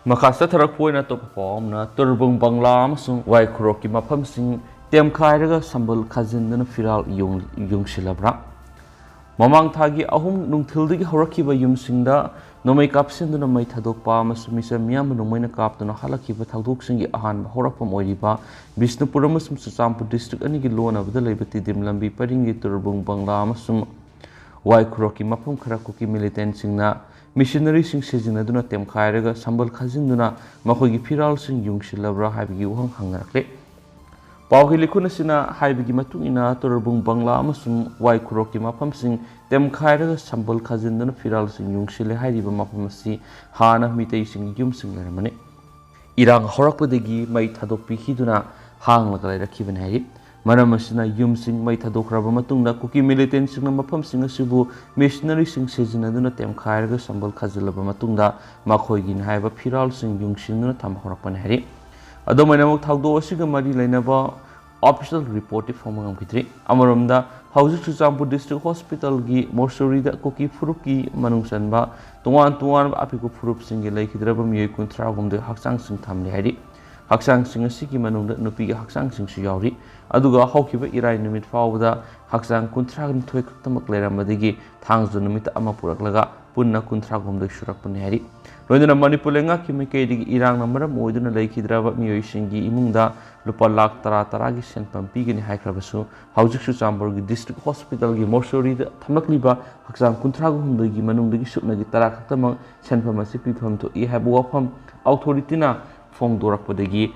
ꯃꯈꯥ ꯆꯠꯊꯔꯛꯄ ꯑꯣꯏꯅ ꯑꯇꯣꯞꯄ ꯄꯥꯎ ꯑꯃꯅ ꯇꯨꯔꯕꯨꯡ ꯕꯪꯂꯥ ꯑꯃꯁꯨꯡ ꯋꯥꯏꯈꯨꯔꯣꯛꯀꯤ ꯃꯐꯝꯁꯤꯡ ꯇꯦꯝꯈꯥꯏꯔꯒ ꯁꯝꯕꯜ ꯈꯥꯖꯤꯟꯗꯨꯅ ꯐꯤꯔꯥꯜ ꯌꯨꯡ-, ꯌꯨꯡꯁꯤꯜꯂꯕ꯭ꯔꯥ? ꯃꯃꯥꯡ ꯊꯥꯒꯤ ꯑꯍꯨꯝ ꯅꯨꯡꯊꯤꯜꯗꯒꯤ ꯍꯧꯔꯛꯈꯤꯕ ꯌꯨꯝꯁꯤꯡꯗ ꯅꯣꯡꯃꯩ ꯀꯥꯞꯁꯤꯟꯗꯨꯅ ꯃꯩ ꯊꯥꯗꯣꯛꯄ ꯑꯃꯁꯨꯡ ꯃꯤꯆꯝ ꯃꯤꯌꯥꯝꯕꯨ ꯅꯣꯡꯃꯩꯅ ꯀꯥꯞꯇꯨꯅ ꯍꯥꯠꯂꯛꯈꯤꯕ ꯊꯧꯗꯣꯛꯁꯤꯡꯒꯤ ꯑꯍꯥꯟꯕ ꯍꯧꯔꯛꯐꯝ ꯑꯣꯏꯔꯤꯕ ꯕꯤꯁꯅꯨꯄꯨꯔ ꯑꯃꯁꯨꯡ ꯆꯨꯔꯆꯥꯟꯄꯨꯔ ꯗꯤꯁꯇ꯭ꯔꯤꯛ ꯑꯅꯤꯒꯤ ꯂꯣꯟꯅꯕꯗ ꯂꯩꯕ ꯇꯤꯗꯤꯝ ꯂꯝꯕꯤ ꯄꯔꯤꯡꯒꯤ ꯇꯨꯔꯕꯨꯡ ꯕꯪꯂꯥ ꯑꯃꯁꯨꯡ ꯋꯥꯏꯈꯨꯔꯣꯛꯀꯤ ꯃꯐꯝ ꯈꯔ ꯀꯨꯀꯤ ꯃꯤꯂꯤꯇꯦꯟꯁꯤꯡꯅ ꯃꯤꯁꯤꯅꯔꯤꯁꯤꯡ ꯁꯤꯖꯤꯟꯅꯗꯨꯅ ꯇꯦꯝꯈꯥꯏꯔꯒ ꯁꯝꯕꯜ ꯈꯥꯖꯤꯟꯗꯨꯅ ꯃꯈꯣꯏꯒꯤ ꯐꯤꯔꯥꯜꯁꯤꯡ ꯌꯨꯡꯁꯤꯜꯂꯕ꯭ꯔꯥ ꯍꯥꯏꯕꯒꯤ ꯋꯥꯍꯪ ꯍꯪꯅꯔꯛꯂꯦ꯫ ꯄꯥꯎꯒꯤ ꯂꯤꯈꯨꯟ ꯑꯁꯤꯅ ꯍꯥꯏꯕꯒꯤ ꯃꯇꯨꯡ ꯏꯟꯅ, ꯇꯨꯔꯕꯨꯡ ꯕꯪꯂꯥ ꯑꯃꯁꯨꯡ ꯋꯥꯏꯈꯨꯔꯣꯛꯀꯤ ꯃꯐꯝꯁꯤꯡ ꯇꯦꯝꯈꯥꯏꯔꯒ ꯁꯝꯕꯜ ꯈꯥꯖꯤꯟꯗꯨꯅ ꯐꯤꯔꯥꯜꯁꯤꯡ ꯌꯨꯡꯁꯤꯜꯂꯦ ꯍꯥꯏꯔꯤꯕ ꯃꯐꯝ ꯑꯁꯤ ꯍꯥꯟꯅ ꯃꯤꯇꯩꯁꯤꯡꯒꯤ ꯌꯨꯝꯁꯤꯡ ꯂꯩꯔꯝꯕꯅꯤ꯫ ꯏꯔꯥꯡ ꯍꯧꯔꯛꯄꯗꯒꯤ ꯃꯩ ꯊꯥꯗꯣꯛꯄꯤꯈꯤꯗꯨꯅ ꯍꯥꯡꯂꯒ ꯂꯩꯔꯛꯈꯤꯕꯅꯤ ꯍꯥꯏꯔꯤ꯫ ꯃꯔꯝ ꯑꯁꯤꯅ, ꯌꯨꯝꯁꯤꯡ ꯃꯩ ꯊꯥꯗꯣꯛꯈ꯭ꯔꯕ ꯃꯇꯨꯡꯗ ꯀꯨꯀꯤ ꯃꯤꯂꯤꯇꯦꯟꯁꯤꯡꯅ ꯃꯐꯝꯁꯤꯡ ꯑꯁꯤꯕꯨ ꯃꯤꯁꯅꯔꯤꯁꯤꯡ ꯁꯤꯖꯤꯟꯅꯗꯨꯅ ꯇꯦꯝꯈꯥꯏꯔꯒ ꯁꯝꯕꯜ ꯈꯥꯖꯤꯜꯂꯕ ꯃꯇꯨꯡꯗ, ꯃꯈꯣꯏꯒꯤꯅꯤ ꯍꯥꯏꯕ ꯐꯤꯔꯥꯜꯁꯤꯡ ꯌꯨꯡꯁꯤꯟꯗꯨꯅ ꯊꯝꯕ ꯍꯧꯔꯛꯄꯅꯤ ꯍꯥꯏꯔꯤ꯫ ꯑꯗꯨꯝ ꯑꯣꯏꯅꯃꯛ, ꯊꯧꯗꯣꯛ ꯑꯁꯤꯒ ꯃꯔꯤ ꯂꯩꯅꯕ ꯑꯣꯐꯤꯁꯤꯌꯦꯜ ꯔꯤꯄꯣꯔꯠꯇꯤ ꯐꯪꯕ ꯉꯝꯈꯤꯗ꯭ꯔꯤ꯫ ꯑꯃꯔꯣꯝꯗ, ꯍꯧꯖꯤꯛ ꯆꯨꯔꯆꯥꯟꯄꯨꯔ ꯗꯤꯁꯇ꯭ꯔꯤꯛ ꯍꯣꯁꯄꯤꯇꯥꯜꯒꯤ ꯃꯣꯔꯆꯨꯔꯤꯗ ꯀꯨꯀꯤ ꯐꯨꯔꯨꯞꯀꯤ ꯃꯅꯨꯡ ꯆꯟꯕ ꯇꯣꯉꯥꯟ ꯇꯣꯉꯥꯟꯕ ꯑꯄꯤꯛꯄ ꯐꯨꯔꯨꯞꯁꯤꯡꯒꯤ ꯂꯩꯈꯤꯗ꯭ꯔꯕ ꯃꯤꯑꯣꯏ ꯀꯨꯟꯊ꯭ꯔꯥ ꯍꯨꯝꯗꯣꯏ ꯍꯛꯆꯥꯡꯁꯤꯡ ꯊꯝꯂꯤ ꯍꯥꯏꯔꯤ꯫ ꯍꯛꯆꯥꯡꯁꯤꯡ ꯑꯁꯤꯒꯤ ꯃꯅꯨꯡꯗ ꯅꯨꯄꯤꯒꯤ ꯍꯛꯆꯥꯡꯁꯤꯡꯁꯨ ꯌꯥꯎꯔꯤ꯫ ꯑꯗꯨꯒ ꯍꯧꯈꯤꯕ ꯏꯔꯥꯏ ꯅꯨꯃꯤꯠ ꯐꯥꯎꯕꯗ ꯍꯛꯆꯥꯡ ꯀꯨꯟꯊ꯭ꯔꯥ ꯅꯤꯊꯣꯏ ꯈꯛꯇꯃꯛ ꯂꯩꯔꯝꯕꯗꯒꯤ ꯊꯥꯡꯖ ꯅꯨꯃꯤꯠꯇ ꯑꯃ ꯄꯨꯔꯛꯂꯒ ꯄꯨꯟꯅ ꯀꯨꯟꯊ꯭ꯔꯥ ꯍꯨꯝꯗꯣꯏ ꯁꯨꯔꯛꯄꯅꯤ ꯍꯥꯏꯔꯤ꯫ ꯂꯣꯏꯅꯅ ꯃꯅꯤꯄꯨꯔ ꯂꯩꯉꯥꯛꯀꯤ ꯃꯥꯏꯀꯩꯗꯒꯤ ꯏꯔꯥꯡꯅ ꯃꯔꯝ ꯑꯣꯏꯗꯨꯅ ꯂꯩꯈꯤꯗ꯭ꯔꯕ ꯃꯤꯑꯣꯏꯁꯤꯡꯒꯤ ꯏꯃꯨꯡꯗ ꯂꯨꯄꯥ ꯂꯥꯈ ꯇꯔꯥ ꯇꯔꯥꯒꯤ ꯁꯦꯟꯐꯝ ꯄꯤꯒꯅꯤ ꯍꯥꯏꯈ꯭ꯔꯕꯁꯨ, ꯍꯧꯖꯤꯛꯁꯨ ꯆꯨꯔꯆꯥꯟꯄꯨꯔꯒꯤ ꯗꯤꯁꯇ꯭ꯔꯤꯛ ꯍꯣꯁꯄꯤꯇꯥꯜꯒꯤ ꯃꯣꯔꯆꯨꯔꯤꯗ ꯊꯝꯂꯛꯂꯤꯕ ꯍꯛꯆꯥꯡ ꯀꯨꯟꯊ꯭ꯔꯥ ꯍꯨꯝꯗꯣꯏꯒꯤ ꯃꯅꯨꯡꯗꯒꯤ ꯁꯨꯞꯅꯒꯤ ꯇꯔꯥ ꯈꯛꯇꯃꯛ ꯁꯦꯟꯐꯝ ꯑꯁꯤ ꯄꯤꯐꯝ ꯊꯣꯛꯏ ꯍꯥꯏꯕ ꯋꯥꯐꯝ ꯑꯣꯊꯣꯔꯤꯇꯤꯅ ꯐꯣꯡꯗꯣꯔꯛꯄꯗꯒꯤ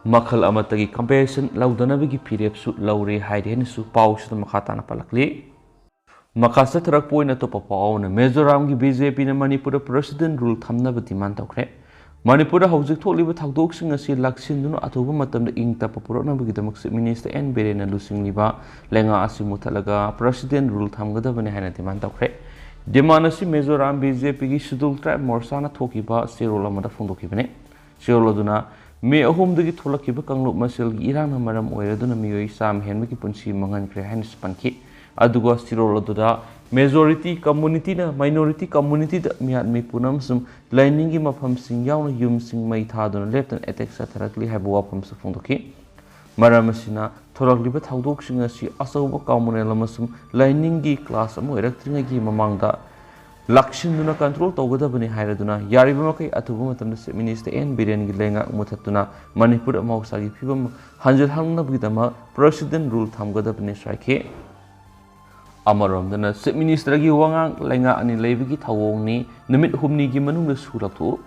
ꯃꯈꯜ ꯑꯃꯠꯇꯒꯤ ꯀꯝꯄꯦꯟꯁꯦꯁꯟ ꯂꯧꯗꯅꯕꯒꯤ ꯐꯤꯔꯦꯞꯁꯨ ꯂꯧꯔꯦ ꯍꯥꯏꯔꯤ ꯍꯥꯏꯅꯁꯨ ꯄꯥꯎꯁꯤꯗ ꯃꯈꯥ ꯇꯥꯅ ꯄꯜꯂꯛꯂꯤ꯫ ꯃꯈꯥ ꯆꯠꯊꯔꯛꯄ ꯑꯣꯏꯅ ꯑꯇꯣꯞꯄ ꯄꯥꯎ ꯑꯃꯅ, ꯃꯤꯖꯣꯔꯥꯝꯒꯤ ꯕꯤ ꯖꯦ ꯄꯤꯅ ꯃꯅꯤꯄꯨꯔꯗ ꯄ꯭ꯔꯦꯁꯤꯗꯦꯟ ꯔꯨꯜ ꯊꯝꯅꯕ ꯗꯤꯃꯥꯟ ꯇꯧꯈ꯭ꯔꯦ꯫ ꯃꯅꯤꯄꯨꯔꯗ ꯍꯧꯖꯤꯛ ꯊꯣꯛꯂꯤꯕ ꯊꯧꯗꯣꯛꯁꯤꯡ ꯑꯁꯤ ꯂꯥꯛꯁꯤꯟꯗꯨꯅ ꯑꯊꯨꯕ ꯃꯇꯝꯗ ꯏꯪ ꯇꯞꯄ ꯄꯨꯔꯛꯅꯕꯒꯤꯗꯃꯛ ꯆꯤꯐ ꯃꯤꯅꯤꯁꯇꯔ ꯑꯦꯟ ꯕꯤꯔꯦꯟꯅ ꯂꯨꯆꯤꯡꯂꯤꯕ ꯂꯩꯉꯥꯛ ꯑꯁꯤ ꯃꯨꯠꯊꯠꯂꯒ ꯄ꯭ꯔꯦꯁꯤꯗꯦꯟ ꯔꯨꯜ ꯊꯝꯒꯗꯕꯅꯤ ꯍꯥꯏꯅ ꯗꯤꯃꯥꯟ ꯇꯧꯈ꯭ꯔꯦ꯫ ꯗꯤꯃꯥꯟ ꯑꯁꯤ ꯃꯤꯖꯣꯔꯥꯝ ꯕꯤ ꯖꯦ ꯄꯤꯒꯤ ꯁꯦꯗꯨꯜ ꯇ꯭ꯔꯥꯏꯕ ꯃꯣꯔꯆꯥꯅ ꯊꯣꯛꯈꯤꯕ ꯆꯦꯔꯣꯜ ꯑꯃꯗ ꯐꯣꯡꯗꯣꯛꯈꯤꯕꯅꯤ꯫ ꯆꯦꯔꯣꯜ ꯑꯗꯨꯅ ꯃꯦ ꯑꯍꯨꯝꯗꯒꯤ ꯊꯣꯛꯂꯛꯈꯤꯕ ꯀꯥꯡꯂꯨꯞ ꯃꯁꯦꯜꯒꯤ ꯏꯔꯥꯡꯅ ꯃꯔꯝ ꯑꯣꯏꯔꯗꯨꯅ ꯃꯤꯑꯣꯏ ꯆꯥꯝꯃ ꯍꯦꯟꯕꯒꯤ ꯄꯨꯟꯁꯤ ꯃꯥꯡꯍꯟꯈ꯭ꯔꯦ ꯍꯥꯏꯅꯁꯨ ꯄꯟꯈꯤ꯫ ꯑꯗꯨꯒ ꯆꯦꯔꯣꯜ ꯑꯗꯨꯗ ꯃꯦꯖꯣꯔꯤꯇꯤ ꯀꯝꯃꯨꯅꯤꯇꯤꯅ ꯃꯥꯏꯅꯣꯔꯤꯇꯤ ꯀꯝꯃꯨꯅꯤꯇꯤꯗ ꯃꯤꯍꯥꯠ ꯃꯤꯄꯨꯟ ꯑꯃꯁꯨꯡ ꯂꯥꯏꯅꯤꯡꯒꯤ ꯃꯐꯝꯁꯤꯡ ꯌꯥꯎꯅ ꯌꯨꯝꯁꯤꯡ ꯃꯩ ꯊꯥꯗꯨꯅ ꯂꯦꯞꯇꯅ ꯑꯦꯇꯦꯛ ꯆꯠꯊꯔꯛꯂꯤ ꯍꯥꯏꯕ ꯋꯥꯐꯝꯁꯨ ꯐꯣꯡꯗꯣꯛꯈꯤ꯫ ꯃꯔꯝ ꯑꯁꯤꯅ, ꯊꯣꯔꯛꯂꯤꯕ ꯊꯧꯗꯣꯛꯁꯤꯡ ꯑꯁꯤ ꯑꯆꯧꯕ ꯀꯃꯨꯅꯦꯜ ꯑꯃꯁꯨꯡ ꯂꯥꯏꯅꯤꯡꯒꯤ ꯀ꯭ꯂꯥꯁ ꯑꯃ ꯑꯣꯏꯔꯛꯇ꯭ꯔꯤꯉꯩꯒꯤ ꯃꯃꯥꯡꯗ ꯂꯥꯛꯁꯤꯟꯗꯨꯅ ꯀꯟꯇ꯭ꯔꯣꯜ ꯇꯧꯒꯗꯕꯅꯤ ꯍꯥꯏꯔꯗꯨꯅ, ꯌꯥꯔꯤꯕ ꯃꯈꯩ ꯑꯊꯨꯕ ꯃꯇꯝꯗ ꯆꯤꯐ ꯃꯤꯅꯤꯁꯇꯔ ꯑꯦꯟ ꯕꯤꯔꯦꯟꯒꯤ ꯂꯩꯉꯥꯛ ꯃꯨꯊꯠꯇꯨꯅ ꯃꯅꯤꯄꯨꯔꯗ ꯃꯍꯧꯁꯥꯒꯤ ꯐꯤꯕꯝ ꯍꯟꯖꯤꯜꯍꯟꯅꯕꯒꯤꯗꯃꯛ ꯄ꯭ꯔꯦꯁꯤꯗꯦꯟ ꯔꯨꯜ ꯊꯝꯒꯗꯕꯅꯤ ꯍꯥꯏꯈꯤ꯫ ꯑꯃꯔꯣꯝꯗꯅ, ꯆꯤꯐ ꯃꯤꯅꯤꯁꯇꯔꯒꯤ ꯋꯥꯉꯥꯡ ꯂꯩꯉꯥꯛ ꯑꯅꯤ ꯂꯩꯕꯒꯤ ꯊꯧꯑꯣꯡꯅꯤ, ꯅꯨꯃꯤꯠ ꯍꯨꯝꯅꯤꯒꯤ ꯃꯅꯨꯡꯗ ꯁꯨ ꯂꯧꯊꯣꯛꯎ꯫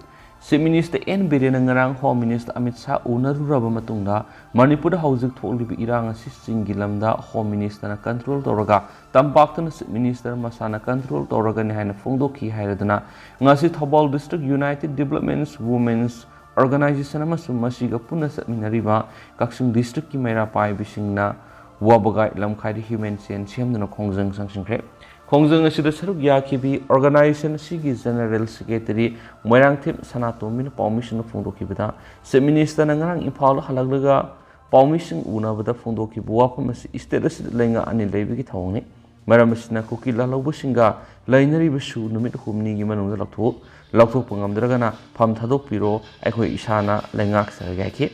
ꯆꯤꯐ ꯃꯤꯅꯤꯁꯇꯔ ꯑꯦꯟ ꯕꯤꯔꯦꯟꯅ ꯉꯔꯥꯡ ꯍꯣꯝ ꯃꯤꯅꯤꯁꯇꯔ ꯑꯃꯤꯠ ꯁꯥꯍ ꯎꯅꯔꯨꯔꯕ ꯃꯇꯨꯡꯗ, ꯃꯅꯤꯄꯨꯔꯗ ꯍꯧꯖꯤꯛ ꯊꯣꯛꯂꯤꯕ ꯏꯔꯥꯡ ꯑꯁꯤ ꯆꯤꯡꯒꯤ ꯂꯝꯗ ꯍꯣꯝ ꯃꯤꯅꯤꯁꯇꯔꯅ ꯀꯟꯇ꯭ꯔꯣꯜ ꯇꯧꯔꯒ, ꯇꯝꯄꯥꯛꯇꯅ ꯆꯤꯐ ꯃꯤꯅꯤꯁꯇꯔ ꯃꯁꯥꯅ ꯀꯟꯇ꯭ꯔꯣꯜ ꯇꯧꯔꯒꯅꯤ ꯍꯥꯏꯅ ꯐꯣꯡꯗꯣꯛꯈꯤ ꯍꯥꯏꯔꯗꯨꯅ, ꯉꯁꯤ Thoubal district united developments women's organisation ꯑꯃꯁꯨꯡ ꯃꯁꯤꯒ ꯄꯨꯟꯅ ꯆꯠꯃꯤꯟꯅꯔꯤꯕ ꯀꯛꯆꯤꯡ ꯗꯤꯁꯇ꯭ꯔꯤꯛꯀꯤ ꯃꯩꯔꯥ ꯄꯥꯏꯕꯤꯁꯤꯡꯅ ꯋꯥꯕꯒꯥꯏ ꯂꯝꯈꯥꯏꯗ ꯍ꯭ꯌꯨꯃꯦꯟ ꯆꯦꯟ ꯁꯦꯝꯗꯨꯅ ꯈꯣꯡꯖꯪ ꯆꯪꯁꯤꯟꯈ꯭ꯔꯦ꯫ ꯈꯣꯡꯖꯪ ꯑꯁꯤꯗ ꯁꯔꯨꯛ ꯌꯥꯈꯤꯕꯤ ꯑꯣꯔꯒꯅꯥꯏꯖꯦꯁꯟ ꯑꯁꯤꯒꯤ ꯖꯦꯅꯔꯦꯜ ꯁꯦꯀ꯭ꯔꯦꯇꯔꯤ ꯃꯣꯏꯔꯥꯡꯊꯦꯝ ꯁꯅꯥꯇꯣꯝꯕꯤꯅ ꯄꯥꯎꯃꯤꯁꯤꯡꯗ ꯐꯣꯡꯗꯣꯛꯈꯤꯕꯗ, ꯆꯤꯐ ꯃꯤꯅꯤꯁꯇꯔꯅ ꯉꯔꯥꯡ ꯏꯝꯐꯥꯜꯗ ꯍꯜꯂꯛꯂꯒ ꯄꯥꯎꯃꯤꯁꯤꯡ ꯎꯅꯕꯗ ꯐꯣꯡꯗꯣꯛꯈꯤꯕ ꯋꯥꯐꯝ ꯑꯁꯤ ꯁ꯭ꯇꯦꯠ ꯑꯁꯤꯗ ꯂꯩꯉꯥꯛ ꯑꯅꯤ ꯂꯩꯕꯒꯤ ꯊꯧꯑꯣꯡꯅꯤ꯫ ꯃꯔꯝ ꯑꯁꯤꯅ ꯀꯨꯀꯤ ꯂꯥꯜꯍꯧꯕꯁꯤꯡꯒ ꯂꯩꯅꯔꯤꯕ ꯁꯨ ꯅꯨꯃꯤꯠ ꯍꯨꯝꯅꯤꯒꯤ ꯃꯅꯨꯡꯗ ꯂꯧꯊꯣꯛꯎ꯫ ꯂꯧꯊꯣꯛꯄ ꯉꯝꯗ꯭ꯔꯒꯅ ꯐꯝ ꯊꯥꯗꯣꯛꯄꯤꯔꯣ, ꯑꯩꯈꯣꯏ ꯏꯁꯥꯅ ꯂꯩꯉꯥꯛꯆꯔꯒꯦ ꯍꯥꯏꯈꯤ꯫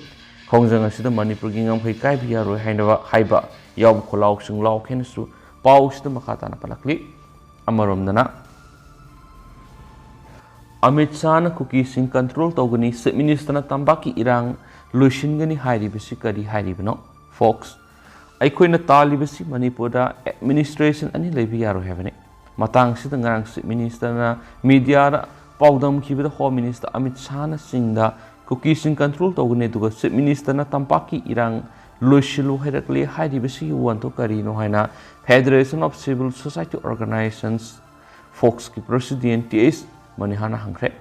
ꯈꯣꯡꯖꯪ ꯑꯁꯤꯗ ꯃꯅꯤꯄꯨꯔꯒꯤ ꯉꯝꯈꯩ ꯀꯥꯏꯕ ꯌꯥꯔꯣꯏ ꯍꯥꯏꯅꯕ ꯍꯥꯏꯕ ꯌꯥꯎꯕ ꯈꯣꯜꯂꯥꯎꯁꯤꯡ ꯂꯥꯎꯈꯦꯅꯁꯨ ꯄꯥꯎ ꯑꯁꯤꯗ ꯃꯈꯥ ꯇꯥꯅ ꯄꯜꯂꯛꯂꯤ꯫ ꯑꯃꯔꯣꯝꯗꯅ, ꯑꯃꯤꯠ ꯁꯥꯍꯅ ꯀꯨꯀꯤꯁꯤꯡ ꯀꯟꯇ꯭ꯔꯣꯜ ꯇꯧꯒꯅꯤ, ꯆꯤꯐ ꯃꯤꯅꯤꯁꯇꯔꯅ ꯇꯝꯄꯥꯛꯀꯤ ꯏꯔꯥꯡ ꯂꯣꯏꯁꯤꯟꯒꯅꯤ ꯍꯥꯏꯔꯤꯕꯁꯤ ꯀꯔꯤ ꯍꯥꯏꯔꯤꯕꯅꯣ? ꯐꯣꯛꯁ, ꯑꯩꯈꯣꯏꯅ ꯇꯥꯜꯂꯤꯕꯁꯤ ꯃꯅꯤꯄꯨꯔꯗ ꯑꯦꯗꯃꯤꯅꯤꯁꯇ꯭ꯔꯦꯁꯟ ꯑꯅꯤ ꯂꯩꯕ ꯌꯥꯔꯣꯏ ꯍꯥꯏꯕꯅꯤ꯫ ꯃꯇꯥꯡꯁꯤꯗ ꯉꯔꯥꯡ ꯆꯤꯐ ꯃꯤꯅꯤꯁꯇꯔꯅ ꯃꯤꯗꯤꯌꯥꯗ ꯄꯥꯎꯗꯝꯈꯤꯕꯗ, ꯍꯣꯝ ꯃꯤꯅꯤꯁꯇꯔ ꯑꯃꯤꯠ ꯁꯥꯍꯅ ꯆꯤꯡꯗ ꯀꯨꯀꯤꯁꯤꯡ ꯀꯟꯇ꯭ꯔꯣꯜ ꯇꯧꯒꯅꯤ, ꯑꯗꯨꯒ ꯆꯤꯐ ꯃꯤꯅꯤꯁꯇꯔꯅ ꯇꯝꯄꯥꯛꯀꯤ ꯏꯔꯥꯡ ꯂꯣꯏꯁꯤꯜꯂꯨ ꯍꯥꯏꯔꯛꯂꯤ꯫ ꯍꯥꯏꯔꯤꯕꯁꯤꯒꯤ ꯋꯥꯍꯟꯊꯣꯛ ꯀꯔꯤꯅꯣ ꯍꯥꯏꯅ Federation of Civil Society Organizations, ꯐꯣꯛꯁꯀꯤ president ꯇꯤ ꯑꯩꯆ ꯃꯅꯤꯍꯥꯅ ꯍꯪꯈ꯭ꯔꯦ꯫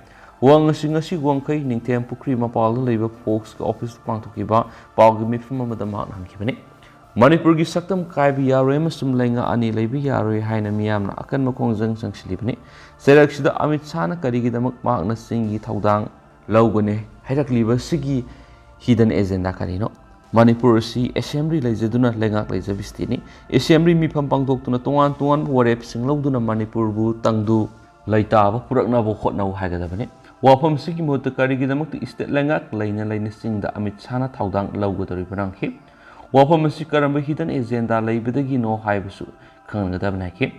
ꯋꯥꯍꯪ ꯑꯁꯤ ꯉꯁꯤ ꯋꯥꯡꯈꯩ ꯅꯤꯡꯊꯦꯝ ꯄꯨꯈ꯭ꯔꯤ ꯃꯄꯥꯜꯗ ꯂꯩꯕ ꯐꯣꯛꯁꯀꯤ ꯑꯣꯐꯤꯁꯇ ꯄꯥꯡꯊꯣꯛꯈꯤꯕ ꯄꯥꯎꯒꯤ ꯃꯤꯐꯝ ꯑꯃꯗ ꯃꯍꯥꯛꯅ ꯍꯪꯈꯤꯕꯅꯤ꯫ ꯃꯅꯤꯄꯨꯔꯒꯤ ꯁꯛꯇꯝ ꯀꯥꯏꯕ ꯌꯥꯔꯣꯏ ꯑꯃꯁꯨꯡ ꯂꯩꯉꯥꯛ ꯑꯅꯤ ꯂꯩꯕ ꯌꯥꯔꯣꯏ ꯍꯥꯏꯅ ꯃꯤꯌꯥꯝꯅ ꯑꯀꯟꯕ ꯈꯣꯡꯖꯪ ꯆꯪꯁꯤꯜꯂꯤꯕꯅꯤ꯫ ꯆꯩꯔꯛꯁꯤꯗ ꯑꯃꯤꯠ ꯁꯥꯍꯅ ꯀꯔꯤꯒꯤꯗꯃꯛ ꯃꯍꯥꯛꯅ ꯆꯤꯡꯒꯤ ꯊꯧꯗꯥꯡ ꯂꯧꯒꯅꯤ ꯍꯥꯏꯔꯛꯂꯤꯕꯁꯤꯒꯤ hidden agenda ꯀꯔꯤꯅꯣ? ꯃꯅꯤꯄꯨꯔ ꯑꯁꯤ assembly ꯂꯩꯖꯗꯨꯅ ꯂꯩꯉꯥꯛ ꯂꯩꯖꯕ stateꯅꯤ꯫ Assembly ꯃꯤꯐꯝ ꯄꯥꯡꯊꯣꯛꯇꯨꯅ ꯇꯣꯉꯥꯟ ꯇꯣꯉꯥꯟꯕ ꯋꯥꯔꯦꯞꯁꯤꯡ ꯂꯧꯗꯨꯅ ꯃꯅꯤꯄꯨꯔꯕꯨ ꯇꯪꯗꯨ ꯂꯩꯇꯥꯕ ꯄꯨꯔꯛꯅꯕ ꯍꯣꯠꯅꯧ ꯍꯥꯏꯒꯗꯕꯅꯤ꯫ ꯋꯥꯐꯝꯁꯤꯒꯤ ꯃꯍꯨꯠꯇ ꯀꯔꯤꯒꯤꯗꯃꯛꯇ state ꯂꯩꯉꯥꯛ ꯂꯩꯅ ꯂꯩꯅ ꯆꯤꯡꯗ ꯑꯃꯤꯠ ꯁꯥꯍꯅ ꯊꯧꯗꯥꯡ ꯂꯧꯒꯗꯧꯔꯤꯕꯅꯣ ꯍꯪꯈꯤ꯫ ꯋꯥꯐꯝ ꯑꯁꯤ ꯀꯔꯝꯕ hidden agenda ꯂꯩꯕꯗꯒꯤꯅꯣ ꯍꯥꯏꯕꯁꯨ ꯈꯪꯍꯟꯒꯗꯕꯅꯤ ꯍꯥꯏꯈꯤ꯫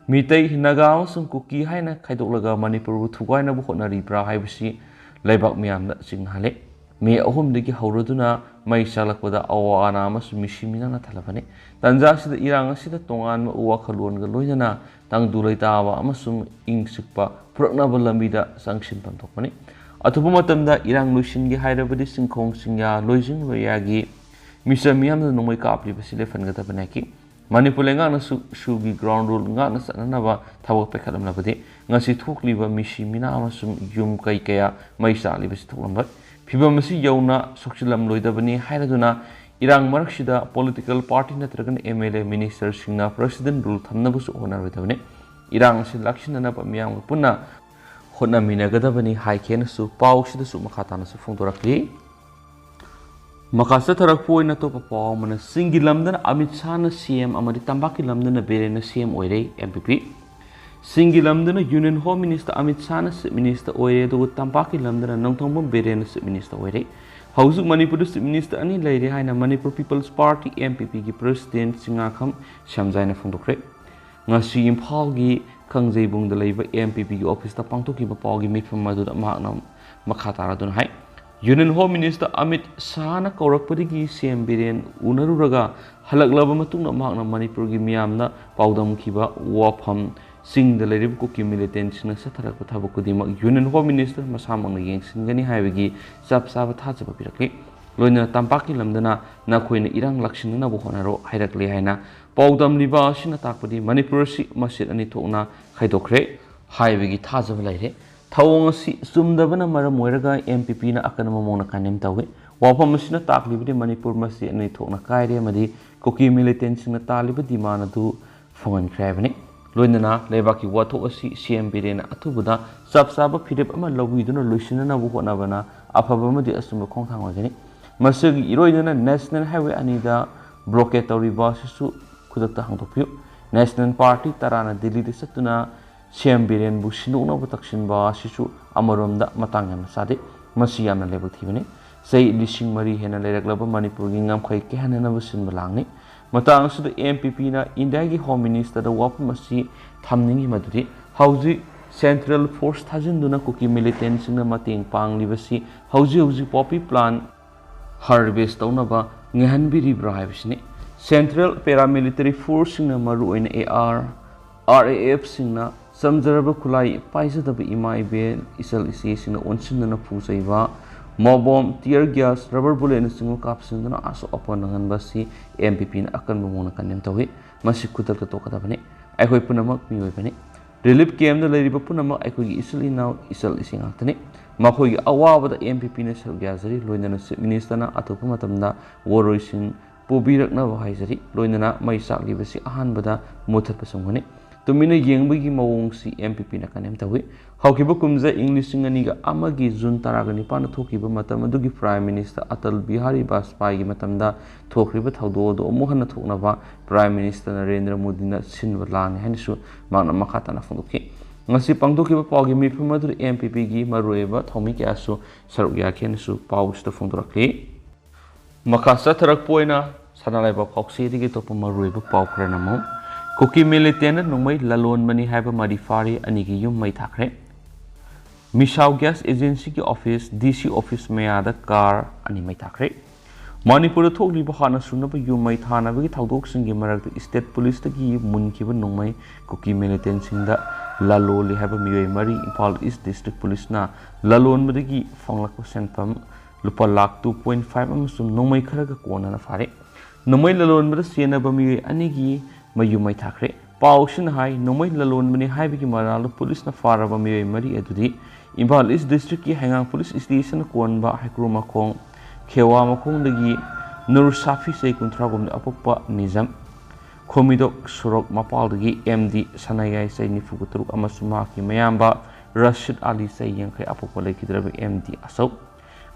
ꯃꯤꯇꯩ, ꯅꯥꯒꯥ ꯑꯃꯁꯨꯡ ꯀꯨꯀꯤ ꯍꯥꯏꯅ ꯈꯥꯏꯗꯣꯛꯂꯒ ꯃꯅꯤꯄꯨꯔꯕꯨ ꯊꯨꯒꯥꯏꯅꯕ ꯍꯣꯠꯅꯔꯤꯕ꯭ꯔꯥ ꯍꯥꯏꯕꯁꯤ ꯂꯩꯕꯥꯛ ꯃꯤꯌꯥꯝꯅ ꯆꯤꯡꯅꯍꯜꯂꯤ꯫ ꯃꯦ ꯑꯍꯨꯝꯗꯒꯤ ꯍꯧꯔꯗꯨꯅ ꯃꯩ ꯆꯥꯛꯂꯛꯄꯗ ꯑꯋꯥ ꯑꯅꯥ ꯑꯃꯁꯨꯡ ꯃꯤꯁꯤ ꯃꯤꯅꯥꯅ ꯊꯜꯂꯕꯅꯤ꯫ ꯇꯥꯟꯖꯥ ꯑꯁꯤꯗ ꯏꯔꯥꯡ ꯑꯁꯤꯗ ꯇꯣꯉꯥꯟꯕ ꯋꯥꯈꯜꯂꯣꯟꯒ ꯂꯣꯏꯅꯅ ꯇꯪꯗꯨ ꯂꯩꯇꯥꯕ ꯑꯃꯁꯨꯡ ꯏꯪ ꯆꯤꯛꯄ ꯄꯨꯔꯛꯅꯕ ꯂꯝꯕꯤꯗ ꯆꯪꯁꯤꯟꯐꯝ ꯊꯣꯛꯄꯅꯤ꯫ ꯑꯊꯨꯕ ꯃꯇꯝꯗ ꯏꯔꯥꯡ ꯂꯣꯏꯁꯤꯟꯒꯦ ꯍꯥꯏꯔꯕꯗꯤ ꯆꯤꯡꯈꯣꯡ ꯆꯤꯡꯌꯥ, ꯂꯣꯏꯖꯤꯡ ꯂꯣꯏꯌꯥꯒꯤ ꯃꯤꯆꯝ ꯃꯤꯌꯥꯝꯅ ꯅꯣꯡꯃꯩ ꯀꯥꯞꯂꯤꯕꯁꯤ ꯂꯦꯞꯍꯟꯒꯗꯕꯅꯤ ꯍꯥꯏꯈꯤ꯫ ꯃꯅꯤꯄꯨꯔ ꯂꯩꯉꯥꯛꯅꯁꯨ ꯁꯨꯒꯤ ground rule ꯉꯥꯛꯅ ꯆꯠꯅꯅꯕ ꯊꯕꯛ ꯄꯥꯏꯈꯠꯂꯝꯂꯕꯗꯤ ꯉꯁꯤ ꯊꯣꯛꯂꯤꯕ ꯃꯤꯁꯤ ꯃꯤꯅꯥ ꯑꯃꯁꯨꯡ ꯌꯨꯝ ꯀꯩ ꯀꯌꯥ ꯃꯩ ꯆꯥꯛꯂꯤꯕꯁꯤ ꯊꯣꯛꯂꯝꯂꯣꯏ꯫ ꯐꯤꯚꯝ ꯑꯁꯤ ꯌꯧꯅ ꯁꯣꯛꯆꯤꯜꯂꯝꯂꯣꯏꯗꯕꯅꯤ ꯍꯥꯏꯔꯗꯨꯅ ꯏꯔꯥꯡ ꯃꯔꯛꯁꯤꯗ political party ꯅꯠꯇ꯭ꯔꯒꯅ ꯑꯦꯝ ꯑꯦꯜ ꯑꯦ minister ꯁꯤꯡꯅ president rule ꯊꯝꯅꯕꯁꯨ ꯍꯣꯠꯅꯔꯣꯏꯗꯕꯅꯤ꯫ ꯏꯔꯥꯡ ꯑꯁꯤ ꯂꯥꯛꯁꯤꯟꯅꯅꯕ ꯃꯤꯌꯥꯝꯒ ꯄꯨꯟꯅ ꯍꯣꯠꯅꯃꯤꯟꯅꯒꯗꯕꯅꯤ ꯍꯥꯏꯈꯤ ꯍꯥꯏꯅꯁꯨ ꯄꯥꯎꯁꯤꯗꯁꯨ ꯃꯈꯥ ꯇꯥꯅꯁꯨ ꯐꯣꯡꯗꯣꯔꯛꯂꯤ꯫ ꯃꯈꯥ ꯆꯠꯊꯔꯛꯄ ꯑꯣꯏꯅ ꯑꯇꯣꯞꯄ ꯄꯥꯎ ꯑꯃꯅ, ꯆꯤꯡꯒꯤ ꯂꯝꯗꯅ ꯑꯃꯤꯠ ꯁꯥꯍꯅ ꯁꯤ ꯑꯦꯝ ꯑꯃꯗꯤ ꯇꯝꯄꯥꯛꯀꯤ ꯂꯝꯗꯅ ꯕꯤꯔꯦꯟꯅ ꯁꯤ ꯑꯦꯝ ꯑꯣꯏꯔꯦ, ꯑꯦꯝ ꯄꯤ ꯄꯤ꯫ ꯆꯤꯡꯒꯤ ꯂꯝꯗꯅ Union Home Minister Amit ꯁꯥꯍꯅ Chief Minister ꯑꯣꯏꯔꯦ, ꯑꯗꯨꯒ ꯇꯝꯄꯥꯛꯀꯤ ꯂꯝꯗꯅ ꯅꯣꯡꯊꯣꯝꯕꯝ ꯕꯤꯔꯦꯟꯅ Chief Minister ꯑꯣꯏꯔꯦ꯫ ꯍꯧꯖꯤꯛ ꯃꯅꯤꯄꯨꯔꯗ Chief Minister ꯑꯅꯤ ꯂꯩꯔꯦ ꯍꯥꯏꯅ Manipur People's Party, M P ꯄꯤꯒꯤ president ꯆꯤꯡꯉꯥꯈꯝ ꯁꯝꯖꯥꯏꯅ ꯐꯣꯡꯗꯣꯛꯈ꯭ꯔꯦ꯫ ꯉꯁꯤ ꯏꯝꯐꯥꯜꯒꯤ ꯀꯥꯡꯖꯩꯕꯨꯡꯗ ꯂꯩꯕ ꯑꯦꯝ ꯄꯤ ꯄꯤꯒꯤ ꯑꯣꯐꯤꯁꯇ ꯄꯥꯡꯊꯣꯛꯈꯤꯕ ꯄꯥꯎꯒꯤ ꯃꯤꯐꯝ ꯑꯗꯨꯗ ꯃꯍꯥꯛꯅ ꯃꯈꯥ ꯇꯥꯔꯗꯨꯅ ꯍꯥꯏ, Union Home Minister ꯑꯃꯤꯠ ꯁꯥꯍꯅ ꯀꯧꯔꯛꯄꯗꯒꯤ ꯁꯤ ꯑꯦꯝ ꯕꯤꯔꯦꯟ ꯎꯅꯔꯨꯔꯒ ꯍꯜꯂꯛꯂꯕ ꯃꯇꯨꯡꯗ ꯃꯍꯥꯛꯅ ꯃꯅꯤꯄꯨꯔꯒꯤ ꯃꯤꯌꯥꯝꯅ ꯄꯥꯎꯗꯝꯈꯤꯕ ꯋꯥꯐꯝ, ꯆꯤꯡꯗ ꯂꯩꯔꯤꯕ ꯀꯨꯀꯤ militant ꯁꯤꯡꯅ ꯆꯠꯊꯔꯛꯄ ꯊꯕꯛ ꯈꯨꯗꯤꯡꯃꯛ Union Home Minister ꯃꯁꯥꯃꯛꯅ ꯌꯦꯡꯁꯤꯟꯒꯅꯤ ꯍꯥꯏꯕꯒꯤ ꯆꯞ ꯆꯥꯕ ꯊꯥꯖꯕ ꯄꯤꯔꯛꯂꯤ꯫ ꯂꯣꯏꯅꯅ ꯇꯝꯄꯥꯛꯀꯤ ꯂꯝꯗꯅ ꯅꯈꯣꯏꯅ ꯏꯔꯥꯡ ꯂꯥꯛꯁꯤꯟꯅꯅꯕ ꯍꯣꯠꯅꯔꯣ ꯍꯥꯏꯔꯛꯂꯦ ꯍꯥꯏꯅ ꯄꯥꯎꯗꯝꯂꯤꯕ ꯑꯁꯤꯅ ꯇꯥꯛꯄꯗꯤ ꯃꯅꯤꯄꯨꯔ ꯑꯁꯤ ꯃꯁꯖꯤꯠ ꯑꯅꯤ ꯊꯣꯛꯅ ꯈꯥꯏꯗꯣꯛꯈ꯭ꯔꯦ ꯍꯥꯏꯕꯒꯤ ꯊꯥꯖꯕ ꯂꯩꯔꯦ꯫ ꯊꯧꯑꯣꯡ ꯑꯁꯤ ꯆꯨꯝꯗꯕꯅ ꯃꯔꯝ ꯑꯣꯏꯔꯒ ꯑꯦꯝ ꯄꯤ ꯄꯤꯅ ꯑꯀꯟꯕ ꯃꯑꯣꯡꯗ ꯀꯟꯗꯦꯝ ꯇꯧꯏ꯫ ꯋꯥꯐꯝ ꯑꯁꯤꯅ ꯇꯥꯛꯂꯤꯕꯗꯤ ꯃꯅꯤꯄꯨꯔ ꯃꯁꯖꯤꯠ ꯑꯅꯤ ꯊꯣꯛꯅ ꯀꯥꯏꯔꯦ ꯑꯃꯗꯤ ꯀꯨꯀꯤ ꯃꯤꯂꯤꯇꯦꯟꯁꯤꯡꯅ ꯇꯥꯜꯂꯤꯕ ꯗꯤꯃꯥꯟ ꯑꯗꯨ ꯐꯪꯍꯟꯈ꯭ꯔꯦ ꯍꯥꯏꯕꯅꯤ꯫ ꯂꯣꯏꯅꯅ ꯂꯩꯕꯥꯛꯀꯤ ꯋꯥꯊꯣꯛ ꯑꯁꯤ ꯁꯤ ꯑꯦꯝ ꯕꯤꯔꯦꯟꯅ ꯑꯊꯨꯕꯗ ꯆꯞ ꯆꯥꯕ ꯐꯤꯔꯦꯞ ꯑꯃ ꯂꯧꯕꯤꯗꯨꯅ ꯂꯣꯏꯁꯤꯟꯅꯅꯕ ꯍꯣꯠꯅꯕꯅ ꯑꯐꯕ ꯑꯃꯗꯤ ꯑꯆꯨꯝꯕ ꯈꯣꯡꯊꯥꯡ ꯑꯣꯏꯒꯅꯤ꯫ ꯃꯁꯤꯒꯤ ꯏꯔꯣꯏꯅꯅ ꯅꯦꯁꯅꯦꯜ ꯍꯥꯏꯋꯦ ꯑꯅꯤꯗ ꯕ꯭ꯂꯣꯀꯦꯠ ꯇꯧꯔꯤꯕ ꯑꯁꯤꯁꯨ ꯈꯨꯗꯛꯇ ꯍꯥꯡꯗꯣꯛꯄꯤꯌꯨ꯫ ꯅꯦꯁꯅꯦꯜ ꯄꯥꯔꯇꯤ ꯇꯔꯥꯅ ꯗꯤꯜꯂꯤꯗ ꯆꯠꯇꯨꯅ ꯁꯤ ꯑꯦꯝ ꯕꯤꯔꯦꯟꯕꯨ ꯁꯤꯟꯗꯣꯛꯅꯕ ꯇꯛꯁꯤꯟꯕ ꯑꯁꯤꯁꯨ ꯑꯃꯔꯣꯝꯗ ꯃꯇꯥꯡ ꯌꯥꯝꯅ ꯆꯥꯗꯦ꯫ ꯃꯁꯤ ꯌꯥꯝꯅ ꯂꯥꯏꯕꯛ ꯊꯤꯕꯅꯤ꯫ ꯆꯍꯤ ꯂꯤꯁꯤꯡ ꯃꯔꯤ ꯍꯦꯟꯅ ꯂꯩꯔꯛꯂꯕ ꯃꯅꯤꯄꯨꯔꯒꯤ ꯉꯝꯈꯩ ꯀꯤꯍꯟꯅꯅꯕ ꯁꯤꯟꯕ ꯂꯥꯡꯅꯤ꯫ ꯃꯇꯥꯡ ꯑꯁꯤꯗ ꯑꯦꯝ ꯄꯤ ꯄꯤꯅ ꯏꯟꯗꯤꯌꯥꯒꯤ ꯍꯣꯝ ꯃꯤꯅꯤꯁꯇꯔꯗ ꯋꯥꯐꯝ ꯑꯁꯤ ꯊꯝꯅꯤꯡꯏ, ꯃꯗꯨꯗꯤ ꯍꯧꯖꯤꯛ ꯁꯦꯟꯇ꯭ꯔꯦꯜ ꯐꯣꯔꯁ ꯊꯥꯖꯤꯟꯗꯨꯅ ꯀꯨꯀꯤ ꯃꯤꯂꯤꯇꯦꯟꯁꯤꯡꯅ ꯃꯇꯦꯡ ꯄꯥꯡꯂꯤꯕꯁꯤ ꯍꯧꯖꯤꯛ ꯍꯧꯖꯤꯛ ꯄꯣꯄꯤ ꯄ꯭ꯂꯥꯟ ꯍꯥꯔꯚꯦꯁ ꯇꯧꯅꯕ ꯉꯥꯏꯍꯟꯕꯤꯔꯤꯕ꯭ꯔꯥ ꯍꯥꯏꯕꯁꯤꯅꯤ꯫ ꯁꯦꯟꯇ꯭ꯔꯦꯜ ꯄꯦꯔꯥꯃꯤꯂꯤꯇꯔꯤ ꯐꯣꯔꯁꯁꯤꯡꯅ, ꯃꯔꯨꯑꯣꯏꯅ ꯑꯦ ꯑꯥꯔ, ꯑꯥꯔ ꯑꯦ ꯑꯦꯐꯁꯤꯡꯅ ꯆꯝꯖꯔꯕ ꯈꯨꯠꯂꯥꯏ ꯄꯥꯏꯖꯗꯕ ꯏꯃꯥ ꯏꯕꯦꯜ, ꯏꯆꯜ ꯏꯆꯦꯁꯤꯡꯅ ꯑꯣꯟꯁꯤꯟꯗꯨꯅ ꯐꯨ ꯆꯩꯕ, ꯃꯣꯕꯣꯝ, ꯇꯤꯌꯔ ꯒ꯭ꯌꯥꯁ, ꯔꯕꯔ ꯕꯨꯂꯦꯠꯅꯆꯤꯡꯕ ꯀꯥꯞꯁꯤꯟꯗꯨꯅ ꯑꯁꯣꯛ ꯑꯄꯟ ꯅꯪꯍꯟꯕ ꯑꯁꯤ ꯑꯦꯝ ꯄꯤ ꯄꯤꯅ ꯑꯀꯟꯕ ꯃꯑꯣꯡꯗ ꯀꯟꯗꯦꯝ ꯇꯧꯏ꯫ ꯃꯁꯤ ꯈꯨꯗꯛꯇ ꯇꯣꯛꯀꯗꯕꯅꯤ꯫ ꯑꯩꯈꯣꯏ ꯄꯨꯝꯅꯃꯛ ꯃꯤꯑꯣꯏꯕꯅꯤ꯫ ꯔꯤꯂꯤꯐ ꯀꯦꯝꯞꯇ ꯂꯩꯔꯤꯕ ꯄꯨꯝꯅꯃꯛ ꯑꯩꯈꯣꯏꯒꯤ ꯏꯆꯤꯜ ꯏꯅꯥꯎ, ꯏꯆꯜ ꯏꯆꯦ ꯉꯥꯛꯇꯅꯤ꯫ ꯃꯈꯣꯏꯒꯤ ꯑꯋꯥꯕꯗ ꯑꯦꯝ ꯄꯤ ꯄꯤꯅ ꯁꯔꯨꯛ ꯌꯥꯖꯔꯤ꯫ ꯂꯣꯏꯅꯅ ꯆꯤꯐ ꯃꯤꯅꯤꯁꯇꯔꯅ ꯑꯊꯨꯕ ꯃꯇꯝꯗ ꯋꯥꯔꯣꯏꯁꯤꯟ ꯄꯨꯕꯤꯔꯛꯅꯕ ꯍꯥꯏꯖꯔꯤ꯫ ꯂꯣꯏꯅꯅ ꯃꯩ ꯆꯥꯛꯂꯤꯕꯁꯤ ꯑꯍꯥꯟꯕꯗ ꯃꯨꯊꯠꯄ ꯆꯪꯒꯅꯤ꯫ ꯇꯨꯃꯤꯟꯅ ꯌꯦꯡꯕꯒꯤ ꯃꯑꯣꯡꯁꯤ ꯑꯦꯝ ꯄꯤ ꯄꯤꯅ ꯀꯟꯗꯦꯝ ꯇꯧꯏ꯫ ꯍꯧꯈꯤꯕ ꯀꯨꯝꯖꯥ ꯏꯪ ꯂꯤꯁꯤꯡ ꯑꯅꯤꯒ ꯑꯃꯒꯤ ꯖꯨꯟ ꯇꯔꯥꯒ ꯅꯤꯄꯥꯟꯗ ꯊꯣꯛꯈꯤꯕ ꯃꯇꯝ ꯑꯗꯨꯒꯤ ꯄ꯭ꯔꯥꯏꯝ ꯃꯤꯅꯤꯁꯇꯔ ꯑꯇꯜ ꯕꯤꯍꯥꯔꯤ ꯕꯥꯖꯄꯥꯏꯒꯤ ꯃꯇꯝꯗ ꯊꯣꯛꯈ꯭ꯔꯤꯕ ꯊꯧꯗꯣꯛ ꯑꯗꯨ ꯑꯃꯨꯛ ꯍꯟꯅ ꯊꯣꯛꯅꯕ ꯄ꯭ꯔꯥꯏꯝ ꯃꯤꯅꯤꯁꯇꯔ ꯅꯔꯦꯟꯗ꯭ꯔ ꯃꯣꯗꯤꯅ ꯁꯤꯟꯕ ꯂꯥꯡꯉꯤ ꯍꯥꯏꯅꯁꯨ ꯃꯍꯥꯛꯅ ꯃꯈꯥ ꯇꯥꯅ ꯐꯣꯡꯗꯣꯛꯈꯤ꯫ ꯉꯁꯤ ꯄꯥꯡꯊꯣꯛꯈꯤꯕ ꯄꯥꯎꯒꯤ ꯃꯤꯐꯝ ꯑꯗꯨꯗ ꯑꯦꯝ ꯄꯤ ꯄꯤꯒꯤ ꯃꯔꯨꯑꯣꯏꯕ ꯊꯧꯃꯤ ꯀꯌꯥꯁꯨ ꯁꯔꯨꯛ ꯌꯥꯈꯤ ꯍꯥꯏꯅꯁꯨ ꯄꯥꯎꯁꯤꯗ ꯐꯣꯡꯗꯣꯔꯛꯂꯤ꯫ ꯃꯈꯥ ꯆꯠꯊꯔꯛꯄ ꯑꯣꯏꯅ ꯁꯅꯥ ꯂꯩꯕꯥꯛ ꯄꯥꯎꯆꯦꯗꯒꯤ ꯑꯇꯣꯞꯄ ꯃꯔꯨꯑꯣꯏꯕ ꯄꯥꯎ ꯈꯔꯅ ꯑꯃꯨꯛ, ꯀꯨꯀꯤ ꯃꯤꯂꯤꯇꯦꯟꯅ ꯅꯣꯡꯃꯩ ꯂꯂꯣꯟꯕꯅꯤ ꯍꯥꯏꯕ ꯃꯔꯤ ꯐꯥꯔꯤ ꯑꯅꯤꯒꯤ ꯌꯨꯝ ꯃꯩ ꯊꯥꯈ꯭ꯔꯦ꯫ ꯃꯤꯁꯥꯎ ꯒ꯭ꯌꯥꯁ ꯑꯦꯖꯦꯟꯁꯤꯒꯤ ꯑꯣꯐꯤꯁ, ꯗꯤ ꯁꯤ ꯑꯣꯐꯤꯁ ꯃꯌꯥꯗ ꯀꯥꯔ ꯑꯅꯤ ꯃꯩ ꯊꯥꯈ꯭ꯔꯦ꯫ ꯃꯅꯤꯄꯨꯔꯗ ꯊꯣꯛꯂꯤꯕ ꯍꯥꯟꯅ ꯁꯨꯅꯕ ꯌꯨꯝ ꯃꯩ ꯊꯥꯅꯕꯒꯤ ꯊꯧꯗꯣꯛꯁꯤꯡꯒꯤ ꯃꯔꯛꯇ ꯁ꯭ꯇꯦꯠ ꯄꯨꯂꯤꯁꯇꯒꯤ ꯃꯨꯟꯈꯤꯕ ꯅꯣꯡꯃꯩ ꯀꯨꯀꯤ ꯃꯤꯂꯤꯇꯦꯟꯁꯤꯡꯗ ꯂꯂꯣꯜꯂꯤ ꯍꯥꯏꯕ ꯃꯤꯑꯣꯏ ꯃꯔꯤ ꯏꯝꯐꯥꯜ ꯏꯁ ꯗꯤꯁꯇ꯭ꯔꯤꯛ ꯄꯨꯂꯤꯁꯅ ꯂꯂꯣꯟꯕꯗꯒꯤ ꯐꯪꯂꯛꯄ ꯁꯦꯟꯐꯝ ꯂꯨꯄꯥ ꯂꯥꯈ two point five ꯑꯃꯁꯨꯡ ꯅꯣꯡꯃꯩ ꯈꯔꯒ ꯀꯣꯟꯅꯅ ꯐꯥꯔꯦ꯫ ꯅꯣꯡꯃꯩ ꯂꯂꯣꯟꯕꯗ ꯆꯦꯟꯅꯕ ꯃꯤꯑꯣꯏ ꯑꯅꯤꯒꯤ ꯃꯌꯨꯝ ꯃꯩ ꯊꯥꯈ꯭ꯔꯦ꯫ ꯄꯥꯎꯁꯤꯅ ꯍꯥꯏ, ꯅꯣꯡꯃꯩ ꯂꯂꯣꯟꯕꯅꯤ ꯍꯥꯏꯕꯒꯤ ꯃꯔꯥꯜꯗ ꯄꯨꯂꯤꯁꯅ ꯐꯥꯔꯕ ꯃꯤꯑꯣꯏ ꯃꯔꯤ ꯑꯗꯨꯗꯤ ꯏꯝꯐꯥꯜ ꯏꯁ ꯗꯤꯁꯇ꯭ꯔꯤꯛꯀꯤ ꯍꯩꯉꯥꯡ ꯄꯨꯂꯤꯁ ꯁ꯭ꯇꯦꯁꯟ ꯀꯣꯟꯕ ꯍꯩꯀ꯭ꯔꯨ ꯃꯈꯣꯡ ꯈꯦꯋꯥ ꯃꯈꯣꯡꯗꯒꯤ ꯅꯨꯔ ꯁꯥꯐꯤ, ꯆꯍꯤ ꯀꯨꯟꯊ꯭ꯔꯥꯒꯨꯝꯗ ꯑꯄꯣꯛꯄ ꯅꯤꯖꯝ, ꯈꯣꯃꯤꯗꯣꯛ ꯁꯣꯔꯣꯛ ꯃꯄꯥꯜꯗꯒꯤ ꯑꯦꯝ ꯗꯤ ꯁꯅꯥꯌꯥꯏ, ꯆꯍꯤ ꯅꯤꯐꯨꯒ ꯇꯔꯨꯛ, ꯑꯃꯁꯨꯡ ꯃꯍꯥꯛꯀꯤ ꯃꯌꯥꯝꯕ ꯔꯁꯤꯗ ꯑꯂꯤ, ꯆꯍꯤ ꯌꯥꯡꯈꯩ, ꯑꯄꯣꯛꯄ ꯂꯩꯈꯤꯗ꯭ꯔꯕ ꯑꯦꯝ ꯗꯤ ꯑꯁꯧ,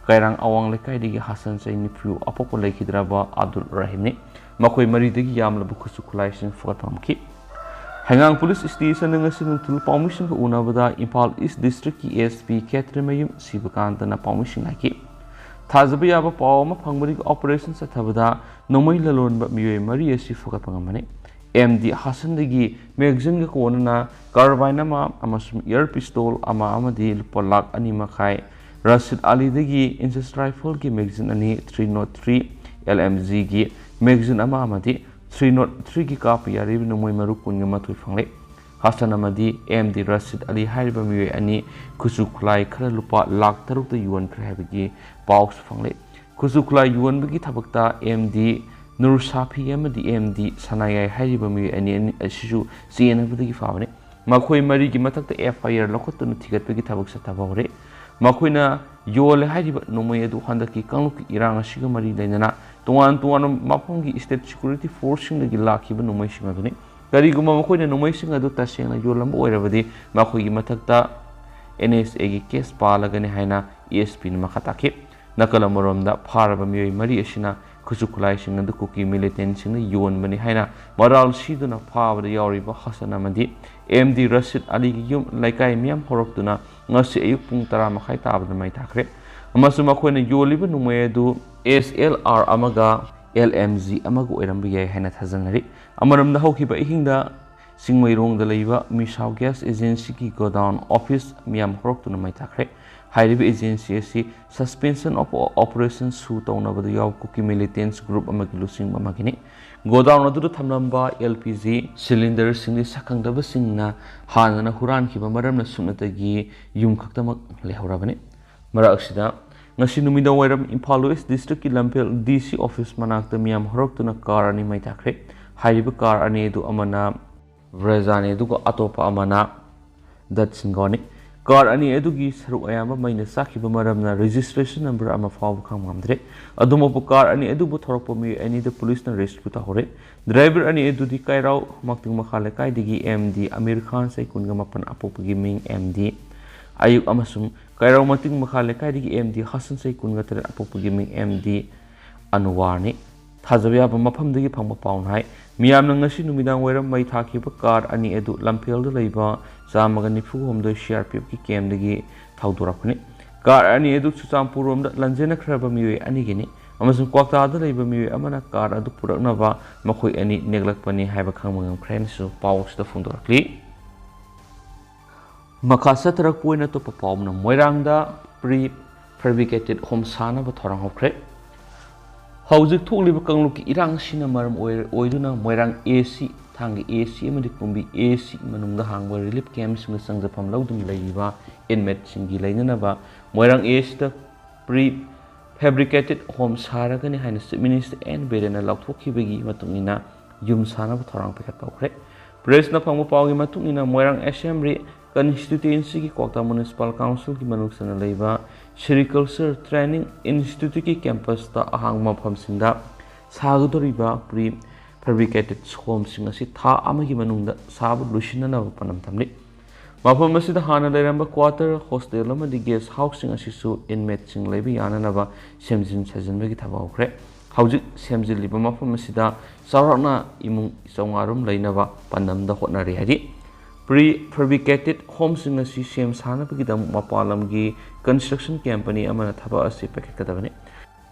ꯀꯩꯔꯥꯡ ꯑꯋꯥꯡ ꯂꯩꯀꯥꯏꯗꯒꯤ ꯍꯁꯟ, ꯆꯍꯤ ꯅꯤꯐꯨ, ꯑꯄꯣꯛꯄ ꯂꯩꯈꯤꯗ꯭ꯔꯕ ꯑꯕꯗꯨꯜ ꯔꯍꯤꯝꯅꯤ꯫ ꯃꯈꯣꯏ ꯃꯔꯤꯗꯒꯤ ꯌꯥꯝꯂꯕ ꯈꯨꯠꯁꯨ ꯈꯨꯠꯂꯥꯏꯁꯤꯡ ꯐꯒꯠꯄ ꯉꯝꯈꯤ꯫ ꯍꯩꯉꯥꯡ ꯄꯨꯂꯤꯁ ꯁ꯭ꯇꯦꯁꯟꯗ ꯉꯁꯤ ꯅꯨꯡꯊꯤꯜ ꯄꯥꯎꯃꯤꯁꯤꯡꯒ ꯎꯅꯕꯗ ꯏꯝꯐꯥꯜ ꯏꯁ ꯗꯤꯁꯇ꯭ꯔꯤꯛꯀꯤ ꯑꯦꯁ ꯄꯤ ꯈꯦꯇ꯭ꯔꯤꯃꯌꯨꯝ ꯁꯤꯕꯀꯥꯟꯇꯅ ꯄꯥꯎꯃꯤꯁꯤꯡ ꯍꯥꯏꯈꯤ꯫ ꯊꯥꯖꯕ ꯌꯥꯕ ꯄꯥꯎ ꯑꯃ ꯐꯪꯕꯗꯒꯤ ꯑꯣꯄꯔꯦꯁꯟ ꯆꯠꯊꯕꯗ ꯅꯣꯡꯃꯩ ꯂꯂꯣꯟꯕ ꯃꯤꯑꯣꯏ ꯃꯔꯤ ꯑꯁꯤ ꯐꯒꯠꯄ ꯉꯝꯕꯅꯤ꯫ ꯑꯦꯝ ꯗꯤ ꯍꯥꯁꯟꯗꯒꯤ ꯃꯦꯒꯖꯤꯟꯒ ꯀꯣꯟꯅꯅ ꯀꯥꯔꯕꯥꯏꯟ ꯑꯃ ꯑꯃꯁꯨꯡ ꯏꯌꯔ ꯄꯤꯁꯇꯣꯜ ꯑꯃ ꯑꯃꯗꯤ ꯂꯨꯄꯥ ꯂꯥꯈ ꯑꯅꯤ ꯃꯈꯥꯏ, ꯔꯁꯤꯗ ꯑꯂꯤꯗꯒꯤ ꯏꯟꯆꯦꯁ ꯔꯥꯏꯐꯜꯒꯤ ꯃꯦꯒꯖꯤꯟ ꯑꯅꯤ, three nought three L M G ꯒꯤ ꯃꯦꯒꯖꯤꯟ ꯑꯃ ꯑꯃꯗꯤ three nought three ꯒꯤ ꯀꯥꯞꯄ ꯌꯥꯔꯤꯕ ꯅꯣꯡꯃꯩ ꯃꯔꯨ ꯀꯨꯟꯒ ꯃꯥꯊꯣꯏ ꯐꯪꯂꯦ꯫ ꯍꯥꯁꯟ ꯑꯃꯗꯤ ꯑꯦꯝ ꯗꯤ ꯔꯁꯤꯗ ꯑꯂꯤ ꯍꯥꯏꯔꯤꯕ ꯃꯤꯑꯣꯏ ꯑꯅꯤ ꯈꯨꯠꯁꯨ ꯈꯨꯠꯂꯥꯏ ꯈꯔ ꯂꯨꯄꯥ ꯂꯥꯈ ꯇꯔꯨꯛꯇ ꯌꯣꯟꯈ꯭ꯔꯦ ꯍꯥꯏꯕꯒꯤ ꯄꯥꯎꯁꯨ ꯐꯪꯂꯦ꯫ ꯈꯨꯠꯁꯨ ꯈꯨꯠꯂꯥꯏ ꯌꯣꯟꯕꯒꯤ ꯊꯕꯛꯇ ꯑꯦꯝ ꯗꯤ ꯅꯨꯔ ꯁꯥꯐꯤ ꯑꯃꯗꯤ ꯑꯦꯝ ꯗꯤ ꯁꯅꯥꯌꯥꯏ ꯍꯥꯏꯔꯤꯕ ꯃꯤꯑꯣꯏ ꯑꯅꯤ, ꯑꯅꯤ ꯑꯁꯤꯁꯨ ꯆꯦꯟꯅꯕꯗꯒꯤ ꯐꯥꯕꯅꯤ꯫ ꯃꯈꯣꯏ ꯃꯔꯤꯒꯤ ꯃꯊꯛꯇ ꯑꯦꯐ ꯑꯥꯏ ꯑꯥꯔ ꯂꯧꯈꯠꯇꯨꯅ ꯊꯤꯒꯠꯄꯒꯤ ꯊꯕꯛ ꯆꯠꯊꯕ ꯍꯧꯔꯦ꯫ ꯃꯈꯣꯏꯅ ꯌꯣꯜꯂꯦ ꯍꯥꯏꯔꯤꯕ ꯅꯣꯡꯃꯩ ꯑꯗꯨ ꯍꯟꯗꯛꯀꯤ ꯀꯥꯡꯂꯨꯞꯀꯤ ꯏꯔꯥꯡ ꯑꯁꯤꯒ ꯃꯔꯤ ꯂꯩꯅꯅ ꯇꯣꯉꯥꯟ ꯇꯣꯉꯥꯟꯕ ꯃꯐꯝꯒꯤ ꯁ꯭ꯇꯦꯠ ꯁꯦꯀ꯭ꯌꯨꯔꯤꯇꯤ ꯐꯣꯔꯁꯁꯤꯡꯗꯒꯤ ꯂꯥꯛꯈꯤꯕ ꯅꯣꯡꯃꯩꯁꯤꯡ ꯑꯗꯨꯅꯤ꯫ ꯀꯔꯤꯒꯨꯝꯕ ꯃꯈꯣꯏꯅ ꯅꯣꯡꯃꯩꯁꯤꯡ ꯑꯗꯨ ꯇꯁꯦꯡꯅ ꯌꯣꯜꯂꯝꯕ ꯑꯣꯏꯔꯕꯗꯤ, ꯃꯈꯣꯏꯒꯤ ꯃꯊꯛꯇ ꯑꯦꯟ ꯑꯦꯁ ꯑꯦꯒꯤ ꯀꯦꯁ ꯄꯥꯜꯂꯒꯅꯤ ꯍꯥꯏꯅ ꯑꯦꯁ ꯄꯤꯅ ꯃꯈꯥ ꯇꯥꯈꯤ꯫ ꯅꯥꯀꯜ ꯑꯃꯔꯣꯝꯗ, ꯐꯥꯔꯕ ꯃꯤꯑꯣꯏ ꯃꯔꯤ ꯑꯁꯤꯅ ꯈꯨꯠꯁꯨ ꯈꯨꯠꯂꯥꯏꯁꯤꯡ ꯑꯗꯨ ꯀꯨꯀꯤ ꯃꯤꯂꯤꯇꯦꯟꯁꯤꯡꯅ ꯌꯣꯟꯕꯅꯤ ꯍꯥꯏꯅ ꯃꯔꯥꯜ ꯁꯤꯗꯨꯅ ꯐꯥꯕꯗ ꯌꯥꯎꯔꯤꯕ ꯍꯁꯟ ꯑꯃꯗꯤ ꯑꯦꯝ ꯗꯤ ꯔꯁꯤꯗ ꯑꯂꯤꯒꯤ ꯌꯨꯝ ꯂꯩꯀꯥꯏ ꯃꯤꯌꯥꯝ ꯍꯧꯔꯛꯇꯨꯅ ꯉꯁꯤ ꯑꯌꯨꯛ ꯄꯨꯡ ꯇꯔꯥ ꯃꯈꯥꯏ ꯇꯥꯕꯗ ꯃꯩ ꯊꯥꯈ꯭ꯔꯦ꯫ ꯑꯃꯁꯨꯡ ꯃꯈꯣꯏꯅ ꯌꯣꯜꯂꯤꯕ ꯅꯣꯡꯃꯩ ꯑꯗꯨ ꯑꯦꯁ ꯑꯦꯜ ꯑꯥꯔ ꯑꯃꯒ ꯑꯦꯜ ꯑꯦꯝ ꯖꯤ ꯑꯃꯒ ꯑꯣꯏꯔꯝꯕ ꯌꯥꯏ ꯍꯥꯏꯅ ꯊꯥꯖꯅꯔꯤ꯫ ꯑꯃꯔꯣꯝꯗ, ꯍꯧꯈꯤꯕ ꯑꯍꯤꯡꯗ ꯆꯤꯡꯃꯩꯔꯣꯡꯗ ꯂꯩꯕ ꯃꯤꯁꯥꯎ ꯒ꯭ꯌꯥꯁ ꯑꯦꯖꯦꯟꯁꯤꯒꯤ ꯒꯣꯗꯥꯎꯟ ꯑꯣꯐꯤꯁ ꯃꯤꯌꯥꯝ ꯍꯧꯔꯛꯇꯨꯅ ꯃꯩ ꯊꯥꯈ꯭ꯔꯦ꯫ ꯍꯥꯏꯔꯤꯕ ꯑꯦꯖꯦꯟꯁꯤ ꯑꯁꯤ ꯁꯁꯄꯦꯟꯁꯟ ꯑꯣꯐ ꯑꯣꯄꯔꯦꯁꯟ ꯁꯨ ꯇꯧꯅꯕꯗ ꯌꯥꯎꯕ ꯀꯨꯀꯤ ꯃꯤꯂꯤꯇꯦꯟꯁ ꯒ꯭ꯔꯨꯞ ꯑꯃꯒꯤ ꯂꯨꯆꯤꯡꯕ ꯑꯃꯒꯤꯅꯤ꯫ ꯒꯣꯗꯥꯎꯟ ꯑꯗꯨꯗ ꯊꯝꯂꯝꯕ ꯑꯦꯜ ꯄꯤ ꯖꯤ ꯁꯤꯂꯤꯟꯗꯔꯁꯤꯡꯗꯤ ꯁꯛꯈꯪꯗꯕꯁꯤꯡꯅ ꯍꯥꯟꯅꯅ ꯍꯨꯔꯥꯟꯈꯤꯕ ꯃꯔꯝꯅ ꯁꯨꯞꯅꯇꯒꯤ ꯌꯨꯝ ꯈꯛꯇꯃꯛ ꯂꯩꯍꯧꯔꯕꯅꯤ꯫ ꯃꯔꯛ ꯑꯁꯤꯗ, ꯉꯁꯤ ꯅꯨꯃꯤꯗꯥꯡ ꯋꯥꯏꯔꯝ ꯏꯝꯐꯥꯜ ꯋꯦꯁ ꯗꯤꯁꯇ꯭ꯔꯤꯛꯀꯤ ꯂꯝꯐꯦꯜ ꯗꯤ ꯁꯤ ꯑꯣꯐꯤꯁ ꯃꯅꯥꯛꯇ ꯃꯤꯌꯥꯝ ꯍꯧꯔꯛꯇꯨꯅ ꯀꯥꯔ ꯑꯅꯤ ꯃꯩ ꯊꯥꯈ꯭ꯔꯦ꯫ ꯍꯥꯏꯔꯤꯕ ꯀꯥꯔ ꯑꯅꯤ ꯑꯗꯨ ꯑꯃꯅ ꯕ꯭ꯔꯦꯖꯥꯅꯤ, ꯑꯗꯨꯒ ꯑꯇꯣꯞꯄ ꯑꯃꯅ ꯗꯠꯁꯤꯡꯒꯣꯅꯤ꯫ ꯀꯥꯔ ꯑꯅꯤ ꯑꯗꯨꯒꯤ ꯁꯔꯨꯛ ꯑꯌꯥꯝꯕ ꯃꯩꯅ ꯆꯥꯛꯈꯤꯕ ꯃꯔꯝꯅ ꯔꯦꯖꯤꯁꯇ꯭ꯔꯦꯁꯟ ꯅꯝꯕꯔ ꯑꯃ ꯐꯥꯎꯕ ꯈꯪꯕ ꯉꯝꯗ꯭ꯔꯦ꯫ ꯑꯗꯨꯃꯛꯄꯨ ꯀꯥꯔ ꯑꯅꯤ ꯑꯗꯨꯕꯨ ꯊꯧꯔꯛꯄ ꯃꯤꯑꯣꯏ ꯑꯅꯤꯗ ꯄꯨꯂꯤꯁꯅ ꯔꯦꯁꯀ꯭ꯌꯨ ꯇꯧꯍꯧꯔꯦ꯫ ꯗ꯭ꯔꯥꯏꯚꯔ ꯑꯅꯤ ꯑꯗꯨꯗꯤ ꯀꯩꯔꯥꯎ ꯃꯛꯇꯤꯡ ꯃꯈꯥ ꯂꯩꯀꯥꯏꯗꯒꯤ ꯑꯦꯝ ꯗꯤ ꯑꯃꯤꯔ ꯈꯥꯟ, ꯆꯍꯤ ꯀꯨꯟꯒ ꯃꯥꯄꯟ, ꯑꯄꯣꯛꯄꯒꯤ ꯃꯤꯡ ꯑꯦꯝ ꯗꯤ ꯑꯌꯨꯛ, ꯑꯃꯁꯨꯡ ꯀꯩꯔꯥꯎ ꯃꯛꯇꯤꯡ ꯃꯈꯥ ꯂꯩꯀꯥꯏꯗꯒꯤ ꯑꯦꯝ ꯗꯤ ꯍꯁꯟ, ꯆꯍꯤ ꯀꯨꯟꯒ ꯇꯔꯦꯠ, ꯑꯄꯣꯛꯄꯒꯤ ꯃꯤꯡ ꯑꯦꯝ ꯗꯤ ꯑꯅꯨꯋꯥꯔꯅꯤ꯫ ꯊꯥꯖꯕ ꯌꯥꯕ ꯃꯐꯝꯗꯒꯤ ꯐꯪꯕ ꯄꯥꯎꯅ ꯍꯥꯏ, ꯃꯤꯌꯥꯝꯅ ꯉꯁꯤ ꯅꯨꯃꯤꯗꯥꯡ ꯋꯥꯏꯔꯝ ꯃꯩ ꯊꯥꯈꯤꯕ ꯀꯥꯔ ꯑꯅꯤ ꯑꯗꯨ ꯂꯝꯐꯦꯜꯗ ꯂꯩꯕ ꯆꯥꯝꯃꯒ ꯅꯤꯐꯨ ꯍꯨꯝꯗꯣꯏ ꯁꯤ ꯑꯥꯔ ꯄꯤ ꯑꯦꯐꯀꯤ ꯀꯦꯝꯗꯒꯤ ꯊꯧꯗꯣꯔꯛꯄꯅꯤ꯫ ꯀꯥꯔ ꯑꯅꯤ ꯑꯗꯨ ꯆꯨꯔꯆꯥꯟꯄꯨꯔ ꯔꯣꯝꯗ ꯂꯟꯖꯦꯟꯅꯈ꯭ꯔꯕ ꯃꯤꯑꯣꯏ ꯑꯅꯤꯒꯤꯅꯤ, ꯑꯃꯁꯨꯡ ꯀ꯭ꯋꯥꯛꯇꯥꯗ ꯂꯩꯕ ꯃꯤꯑꯣꯏ ꯑꯃꯅ ꯀꯥꯔ ꯑꯗꯨ ꯄꯨꯔꯛꯅꯕ ꯃꯈꯣꯏ ꯑꯅꯤ ꯅꯦꯛꯂꯛꯄꯅꯤ ꯍꯥꯏꯕ ꯈꯪꯕ ꯉꯝꯈ꯭ꯔꯦ ꯍꯥꯏꯅꯁꯨ ꯄꯥꯎ ꯑꯁꯤꯗ ꯐꯣꯡꯗꯣꯔꯛꯂꯤ꯫ ꯃꯈꯥ ꯆꯠꯊꯔꯛꯄ ꯑꯣꯏꯅ ꯑꯇꯣꯞꯄ ꯄꯥꯎ ꯑꯃꯅ, ꯃꯣꯏꯔꯥꯡꯗ ꯄ꯭ꯔꯤ ꯐꯦꯕ꯭ꯔꯤꯀꯦꯇꯦꯗ ꯍꯣꯝ ꯁꯥꯅꯕ ꯊꯧꯔꯥꯡ ꯍꯧꯈ꯭ꯔꯦ꯫ ꯍꯧꯖꯤꯛ ꯊꯣꯛꯂꯤꯕ ꯀꯥꯡꯂꯨꯞꯀꯤ ꯏꯔꯥꯡꯁꯤꯅ ꯃꯔꯝ ꯑꯣꯏꯔ-, ꯑꯣꯏꯗꯨꯅ ꯃꯣꯏꯔꯥꯡ ꯑꯦ ꯁꯤ, ꯊꯥꯡꯒ ꯑꯦ ꯁꯤ ꯑꯃꯗꯤ ꯀꯨꯝꯕꯤ ꯑꯦ ꯁꯤ ꯃꯅꯨꯡꯗ ꯍꯥꯡꯕ ꯔꯤꯂꯤꯐ ꯀꯦꯝꯞꯁꯤꯡꯗ ꯆꯪꯖꯐꯝ ꯂꯧꯗꯨꯅ ꯂꯩꯔꯤꯕ ꯏꯟꯃꯦꯠꯁꯤꯡꯒꯤ ꯂꯩꯅꯅꯕ ꯃꯣꯏꯔꯥꯡ ꯑꯦ ꯁꯤꯗ ꯄ꯭ꯔꯤ ꯐꯦꯕ꯭ꯔꯤꯀꯦꯇꯦꯗ ꯍꯣꯝ ꯁꯥꯔꯒꯅꯤ ꯍꯥꯏꯅ ꯆꯤꯐ ꯃꯤꯅꯤꯁꯇꯔ ꯑꯦꯟ ꯕꯤꯔꯦꯟꯅ ꯂꯥꯎꯊꯣꯛꯈꯤꯕꯒꯤ ꯃꯇꯨꯡ ꯏꯟꯅ ꯌꯨꯝ ꯁꯥꯅꯕ ꯊꯧꯔꯥꯡ ꯄꯥꯏꯈꯠꯄ ꯍꯧꯈ꯭ꯔꯦ꯫ ꯄ꯭ꯔꯦꯁꯅ ꯐꯪꯕ ꯄꯥꯎꯒꯤ ꯃꯇꯨꯡ ꯏꯟꯅ ꯃꯣꯏꯔꯥꯡ ꯑꯦꯁꯦꯝꯕ꯭ꯂꯤ ꯀꯟꯁꯇꯤꯇ꯭ꯋꯦꯟꯁꯤꯒꯤ ꯀ꯭ꯋꯥꯛꯇꯥ ꯃ꯭ꯌꯨꯅꯤꯁꯤꯄꯥꯜ ꯀꯥꯎꯟꯁꯤꯜꯒꯤ ꯃꯅꯨꯡ ꯆꯟꯅ ꯂꯩꯕ ꯁꯦꯔꯤꯀꯜꯆꯔ ꯇ꯭ꯔꯦꯅꯤꯡ ꯏꯟꯁꯇꯤꯇ꯭ꯌꯨꯠꯀꯤ ꯀꯦꯝꯄꯁꯇ ꯑꯍꯥꯡꯕ ꯃꯐꯝꯁꯤꯡꯗ ꯁꯥꯒꯗꯧꯔꯤꯕ ꯄ꯭ꯔꯤ ꯐꯦꯕ꯭ꯔꯤꯀꯦꯇꯦꯗ ꯍꯣꯝꯁꯤꯡ ꯑꯁꯤ ꯊꯥ ꯑꯃꯒꯤ ꯃꯅꯨꯡꯗ ꯁꯥꯕ ꯂꯣꯏꯁꯤꯟꯅꯅꯕ ꯄꯥꯟꯗꯝ ꯊꯝꯂꯤ꯫ ꯃꯐꯝ ꯑꯁꯤꯗ ꯍꯥꯟꯅ ꯂꯩꯔꯝꯕ ꯀ꯭ꯋꯥꯇꯔ, ꯍꯣꯁꯇꯦꯜ ꯑꯃꯗꯤ ꯒꯦꯁ ꯍꯥꯎꯁꯁꯤꯡ ꯑꯁꯤꯁꯨ ꯏꯟꯃꯦꯠꯁꯤꯡ ꯂꯩꯕ ꯌꯥꯅꯅꯕ ꯁꯦꯝꯖꯤꯟ ꯁꯥꯖꯤꯟꯕꯒꯤ ꯊꯕꯛ ꯍꯧꯈ꯭ꯔꯦ꯫ ꯍꯧꯖꯤꯛ ꯁꯦꯝꯖꯤꯜꯂꯤꯕ ꯃꯐꯝ ꯑꯁꯤꯗ ꯆꯥꯎꯔꯥꯛꯅ ꯏꯃꯨꯡ ꯆꯥꯝꯃꯉꯥ ꯔꯣꯝ ꯂꯩꯅꯕ ꯄꯥꯟꯗꯝꯗ ꯍꯣꯠꯅꯔꯤ ꯍꯥꯏꯔꯤ꯫ ꯄ꯭ꯔꯤ ꯐꯦꯕ꯭ꯔꯤꯀꯦꯇꯦꯗ ꯍꯣꯝꯁꯤꯡ ꯑꯁꯤ ꯁꯦꯝ ꯁꯥꯅꯕꯒꯤꯗꯃꯛ ꯃꯄꯥꯟ ꯂꯝꯒꯤ ꯀꯟꯁꯇ꯭ꯔꯛꯁꯟ ꯀꯝꯄꯅꯤ ꯑꯃꯅ ꯊꯕꯛ ꯑꯁꯤ ꯄꯥꯏꯈꯠꯀꯗꯕꯅꯤ꯫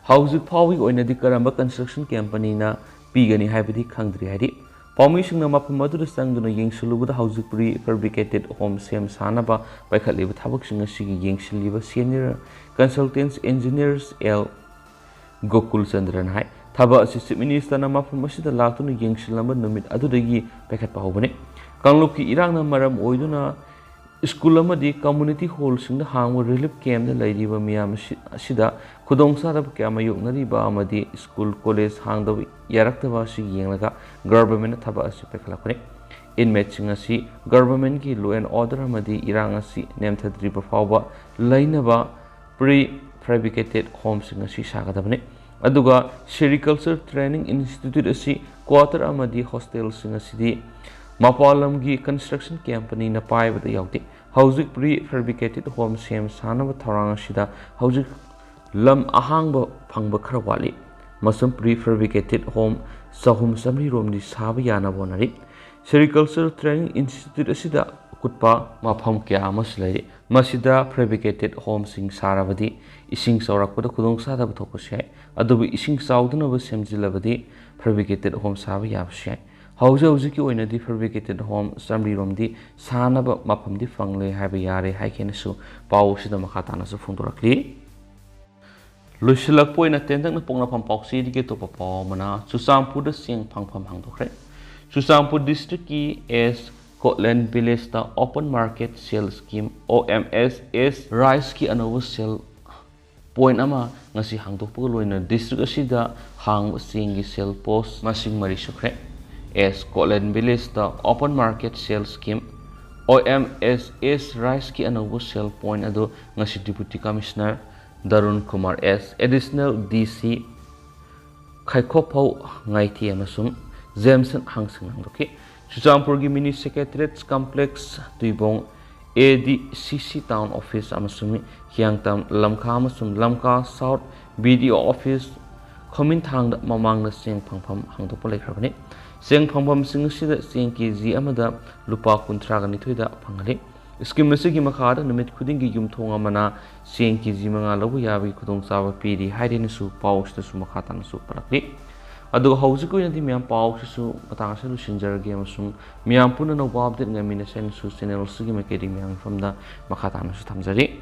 ꯍꯧꯖꯤꯛ ꯐꯥꯎꯕꯒꯤ ꯑꯣꯏꯅꯗꯤ ꯀꯔꯝꯕ ꯀꯟꯁꯇ꯭ꯔꯛꯁꯟ ꯀꯝꯄꯅꯤꯅ ꯄꯤꯒꯅꯤ ꯍꯥꯏꯕꯗꯤ ꯈꯪꯗ꯭ꯔꯤ ꯍꯥꯏꯔꯤ꯫ ꯄꯥꯎꯃꯤꯁꯤꯡꯅ ꯃꯐꯝ ꯑꯗꯨꯗ ꯆꯪꯗꯨꯅ ꯌꯦꯡꯁꯤꯜꯂꯨꯕꯗ ꯍꯧꯖꯤꯛ ꯄ꯭ꯔꯤ ꯐꯦꯕ꯭ꯔꯤꯀꯦꯇꯦꯗ ꯍꯣꯝ ꯁꯦꯝ ꯁꯥꯅꯕ ꯄꯥꯏꯈꯠꯂꯤꯕ ꯊꯕꯛꯁꯤꯡ ꯑꯁꯤꯒꯤ ꯌꯦꯡꯁꯤꯜꯂꯤꯕ ꯁꯦꯅꯤꯌꯔ ꯀꯟꯁꯜꯇꯦꯟꯁ ꯏꯟꯖꯤꯅꯤꯌꯔ ꯑꯦꯜ ꯒꯣꯀꯨꯜ ꯆꯟꯗ꯭ꯔꯅ ꯍꯥꯏ꯫ ꯊꯕꯛ ꯑꯁꯤ ꯆꯤꯐ ꯃꯤꯅꯤꯁꯇꯔꯅ ꯃꯐꯝ ꯑꯁꯤꯗ ꯂꯥꯛꯇꯨꯅ ꯌꯦꯡꯁꯤꯜꯂꯝꯕ ꯅꯨꯃꯤꯠ ꯑꯗꯨꯗꯒꯤ ꯄꯥꯏꯈꯠꯄ ꯍꯧꯕꯅꯤ꯫ ꯀꯥꯡꯂꯨꯞꯀꯤ ꯏꯔꯥꯡꯅ ꯃꯔꯝ ꯑꯣꯏꯗꯨꯅ ꯁ꯭ꯀꯨꯜ ꯑꯃꯗꯤ ꯀꯝꯃ꯭ꯌꯨꯅꯤꯇꯤ ꯍꯣꯜꯁꯤꯡꯗ ꯍꯥꯡꯕ ꯔꯤꯂꯤꯐ ꯀꯦꯝꯞꯇ ꯂꯩꯔꯤꯕ ꯃꯤꯌꯥꯝ ꯑꯁꯤ, ꯑꯁꯤꯗ ꯈꯨꯗꯣꯡꯆꯥꯗꯕ ꯀꯌꯥ ꯃꯥꯌꯣꯛꯅꯔꯤꯕ ꯑꯃꯗꯤ ꯁ꯭ꯀꯨꯜ ꯀꯣꯂꯦꯖ ꯍꯥꯡꯗꯕ ꯌꯥꯔꯛꯇꯕ ꯑꯁꯤ ꯌꯦꯡꯂꯒ ꯒꯚꯔꯟꯃꯦꯟꯠꯅ ꯊꯕꯛ ꯑꯁꯤ ꯄꯥꯏꯈꯠꯂꯛꯄꯅꯤ꯫ ꯏꯟꯃꯦꯠꯁꯤꯡ ꯑꯁꯤ ꯒꯚꯔꯟꯃꯦꯟꯠꯀꯤ law and order ꯑꯃꯗꯤ ꯏꯔꯥꯡ ꯑꯁꯤ ꯅꯦꯝꯊꯗ꯭ꯔꯤꯕ ꯐꯥꯎꯕ ꯂꯩꯅꯕ ꯄ꯭ꯔꯤ ꯐꯦꯕ꯭ꯔꯤꯀꯦꯇꯦꯗ ꯍꯣꯝꯁꯤꯡ ꯑꯁꯤ ꯁꯥꯒꯗꯕꯅꯤ꯫ ꯑꯗꯨꯒ ꯁꯦꯔꯤꯀꯜꯆꯔ ꯇ꯭ꯔꯦꯅꯤꯡ ꯏꯟꯁꯇꯤꯇ꯭ꯌꯨꯠ ꯑꯁꯤ ꯀ꯭ꯋꯥꯇꯔ ꯑꯃꯗꯤ ꯍꯣꯁꯇꯦꯜꯁꯤꯡ ꯑꯁꯤꯗꯤ ꯃꯄꯥꯟ ꯂꯝꯒꯤ ꯀꯟꯁꯇ꯭ꯔꯛꯁꯟ ꯀꯝꯄꯅꯤꯅ ꯄꯥꯏꯕꯗ ꯌꯥꯎꯗꯦ꯫ ꯍꯧꯖꯤꯛ ꯄ꯭ꯔꯤ ꯐꯦꯕ꯭ꯔꯤꯀꯦꯇꯦꯗ ꯍꯣꯝ ꯁꯦꯝ ꯁꯥꯅꯕ ꯊꯧꯔꯥꯡ ꯑꯁꯤꯗ ꯍꯧꯖꯤꯛ ꯂꯝ ꯑꯍꯥꯡꯕ ꯐꯪꯕ ꯈꯔ ꯋꯥꯠꯂꯤ꯫ ꯃꯁꯨꯝ ꯄ꯭ꯔꯤ ꯐꯦꯕ꯭ꯔꯤꯀꯦꯇꯦꯗ ꯍꯣꯝ ꯆꯍꯨꯝ ꯆꯥꯃꯔꯤ ꯔꯣꯝꯗꯤ ꯁꯥꯕ ꯌꯥꯅꯕ ꯍꯣꯠꯅꯔꯤ꯫ ꯁꯦꯔꯤꯀꯜꯆꯔ ꯇ꯭ꯔꯦꯅꯤꯡ ꯏꯟꯁꯇꯤꯇ꯭ꯌꯨꯠ ꯑꯁꯤꯗ ꯑꯀꯨꯠꯄ ꯃꯐꯝ ꯀꯌꯥ ꯑꯃꯁꯨ ꯂꯩꯔꯤ꯫ ꯃꯁꯤꯗ ꯐꯦꯕ꯭ꯔꯤꯀꯦꯇꯦꯗ ꯍꯣꯝꯁꯤꯡ ꯁꯥꯔꯕꯗꯤ ꯏꯁꯤꯡ ꯆꯥꯎꯔꯛꯄꯗ ꯈꯨꯗꯣꯡꯆꯥꯗꯕ ꯊꯣꯛꯄꯁꯨ ꯌꯥꯏ꯫ ꯑꯗꯨꯕꯨ ꯏꯁꯤꯡ ꯆꯥꯎꯗꯅꯕ ꯁꯦꯝꯖꯤꯜꯂꯕꯗꯤ ꯐꯦꯕ꯭ꯔꯤꯀꯦꯇꯦꯗ ꯍꯣꯝ ꯁꯥꯕ ꯌꯥꯕꯁꯨ ꯌꯥꯏ꯫ ꯍꯧꯖꯤꯛ ꯍꯧꯖꯤꯛꯀꯤ ꯑꯣꯏꯅꯗꯤ ꯐꯦꯕ꯭ꯔꯤꯀꯦꯇꯦꯗ ꯍꯣꯝ ꯆꯥꯃꯔꯤ ꯔꯣꯝꯗꯤ ꯁꯥꯅꯕ ꯃꯐꯝꯗꯤ ꯐꯪꯂꯦ ꯍꯥꯏꯕ ꯌꯥꯔꯦ ꯍꯥꯏꯒꯦꯅꯁꯨ ꯄꯥꯎ ꯑꯁꯤꯗ ꯃꯈꯥ ꯇꯥꯅꯁꯨ ꯐꯣꯡꯗꯣꯔꯛꯂꯤ꯫ ꯂꯣꯏꯁꯤꯜꯂꯛꯄ ꯑꯣꯏꯅ ꯇꯦꯟꯇꯛꯅ ꯄꯣꯛꯅꯐꯝ ꯄꯥꯎꯆꯦꯗꯒꯤ ꯑꯇꯣꯞꯄ ꯄꯥꯎ ꯑꯃꯅ, ꯆꯨꯔꯆꯥꯟꯄꯨꯔꯗ ꯆꯦꯡ ꯐꯪꯐꯝ ꯍꯥꯡꯗꯣꯛꯈ꯭ꯔꯦ꯫ ꯆꯨꯔꯆꯥꯟꯄꯨꯔ ꯗꯤꯁꯇ꯭ꯔꯤꯛꯀꯤ ꯑꯦꯁ ꯀꯣꯠꯂꯦꯟ ꯚꯤꯂꯦꯖꯇ Open Market Sale Scheme, O M S S, ꯔꯥꯏꯁꯀꯤ ꯑꯅꯧꯕ ꯁꯦꯜ ꯄꯣꯏꯟꯠ ꯑꯃ ꯉꯁꯤ ꯍꯥꯡꯗꯣꯛꯄꯒ ꯂꯣꯏꯅꯅ ꯗꯤꯁꯇ꯭ꯔꯤꯛ ꯑꯁꯤꯗ ꯍꯥꯡꯕ ꯆꯦꯡꯒꯤ ꯁꯦꯜ ꯄꯣꯁ ꯃꯁꯤꯡ ꯃꯔꯤ ꯁꯨꯈ꯭ꯔꯦ꯫ ꯑꯦꯁ ꯀꯣꯠꯂꯦꯟ ꯚꯤꯂꯦꯖꯇ Open Market Sale Scheme, O M S S, ꯔꯥꯏꯁꯀꯤ ꯑꯅꯧꯕ ꯁꯦꯜ ꯄꯣꯏꯟꯠ ꯑꯗꯨ ꯉꯁꯤ ꯗꯤꯄꯨꯇꯤ ꯀꯃꯤꯁꯅꯔ ꯗꯔꯨꯟ ꯀꯨꯃꯥꯔ ꯑꯦꯁ, ꯑꯦꯗꯤꯁꯅꯦꯜ ꯗꯤ ꯁꯤ ꯈꯥꯏꯈꯣꯐꯧ ꯉꯥꯏꯊꯦ ꯑꯃꯁꯨꯡ ꯖꯦꯝꯁꯟ ꯍꯥꯡꯁꯤꯡꯅ ꯍꯥꯡꯗꯣꯛꯈꯤ꯫ ꯆꯨꯔꯆꯥꯟꯄꯨꯔꯒꯤ ꯃꯤꯅꯤ ꯁꯦꯀ꯭ꯔꯦꯇꯔꯤꯌꯦꯠ ꯀꯝꯄ꯭ꯂꯦꯛꯁ, ꯇꯨꯏꯕꯣꯡ, ꯑꯦ ꯗꯤ ꯁꯤ ꯁꯤ ꯇꯥꯎꯟ ꯑꯣꯐꯤꯁ ꯑꯃꯁꯨꯡ ꯍꯤꯌꯥꯡꯇꯝ ꯂꯝꯈꯥ ꯑꯃꯁꯨꯡ ꯂꯝꯈꯥ ꯁꯥꯎꯠ ꯕꯤ ꯗꯤ ꯑꯣ ꯑꯣꯐꯤꯁ, ꯈꯣꯃꯤꯟꯊꯥꯡꯗ ꯃꯃꯥꯡꯗ ꯆꯦꯡ ꯐꯪꯐꯝ ꯍꯥꯡꯗꯣꯛꯄ ꯂꯩꯈ꯭ꯔꯕꯅꯤ꯫ ꯆꯦꯡ ꯐꯪꯐꯝꯁꯤꯡ ꯑꯁꯤꯗ ꯆꯦꯡ ꯀꯦ ꯖꯤ ꯑꯃꯗ ꯂꯨꯄꯥ ꯀꯨꯟꯊ꯭ꯔꯥꯒ ꯅꯤꯊꯣꯏꯗ ꯐꯪꯍꯜꯂꯤ꯫ ꯁ꯭ꯀꯤꯝ ꯑꯁꯤꯒꯤ ꯃꯈꯥꯗ ꯅꯨꯃꯤꯠ ꯈꯨꯗꯤꯡꯒꯤ ꯌꯨꯝꯊꯣꯡ ꯑꯃꯅ ꯆꯦꯡ ꯀꯦ ꯖꯤ ꯃꯉꯥ ꯂꯧꯕ ꯌꯥꯕꯒꯤ ꯈꯨꯗꯣꯡꯆꯥꯕ ꯄꯤꯔꯤ ꯍꯥꯏꯗꯨꯅꯁꯨ ꯄꯥꯎ ꯑꯁꯤꯗꯁꯨ ꯃꯈꯥ ꯇꯥꯅꯁꯨ ꯄꯜꯂꯛꯂꯤ꯫ ꯑꯗꯨꯒ ꯍꯧꯖꯤꯛꯀꯤ ꯑꯣꯏꯅꯗꯤ ꯃꯌꯥꯝ ꯄꯥꯎꯁꯤꯁꯨ ꯃꯇꯥꯡ ꯑꯁꯤꯗ ꯂꯣꯏꯁꯤꯟꯖꯔꯒꯦ ꯑꯃꯁꯨꯡ ꯃꯌꯥꯝ ꯄꯨꯟꯅ ꯑꯅꯧꯕ ꯑꯞꯗꯦꯠ ꯉꯥꯏꯃꯤꯟꯅꯁꯦ ꯍꯥꯏꯅꯁꯨ ꯆꯦꯅꯦꯜ ꯑꯁꯤꯒꯤ ꯃꯥꯏꯀꯩꯗꯒꯤ ꯃꯌꯥꯝꯒꯤ ꯃꯐꯝꯗ ꯃꯈꯥ ꯇꯥꯅꯁꯨ ꯊꯝꯖꯔꯤ꯫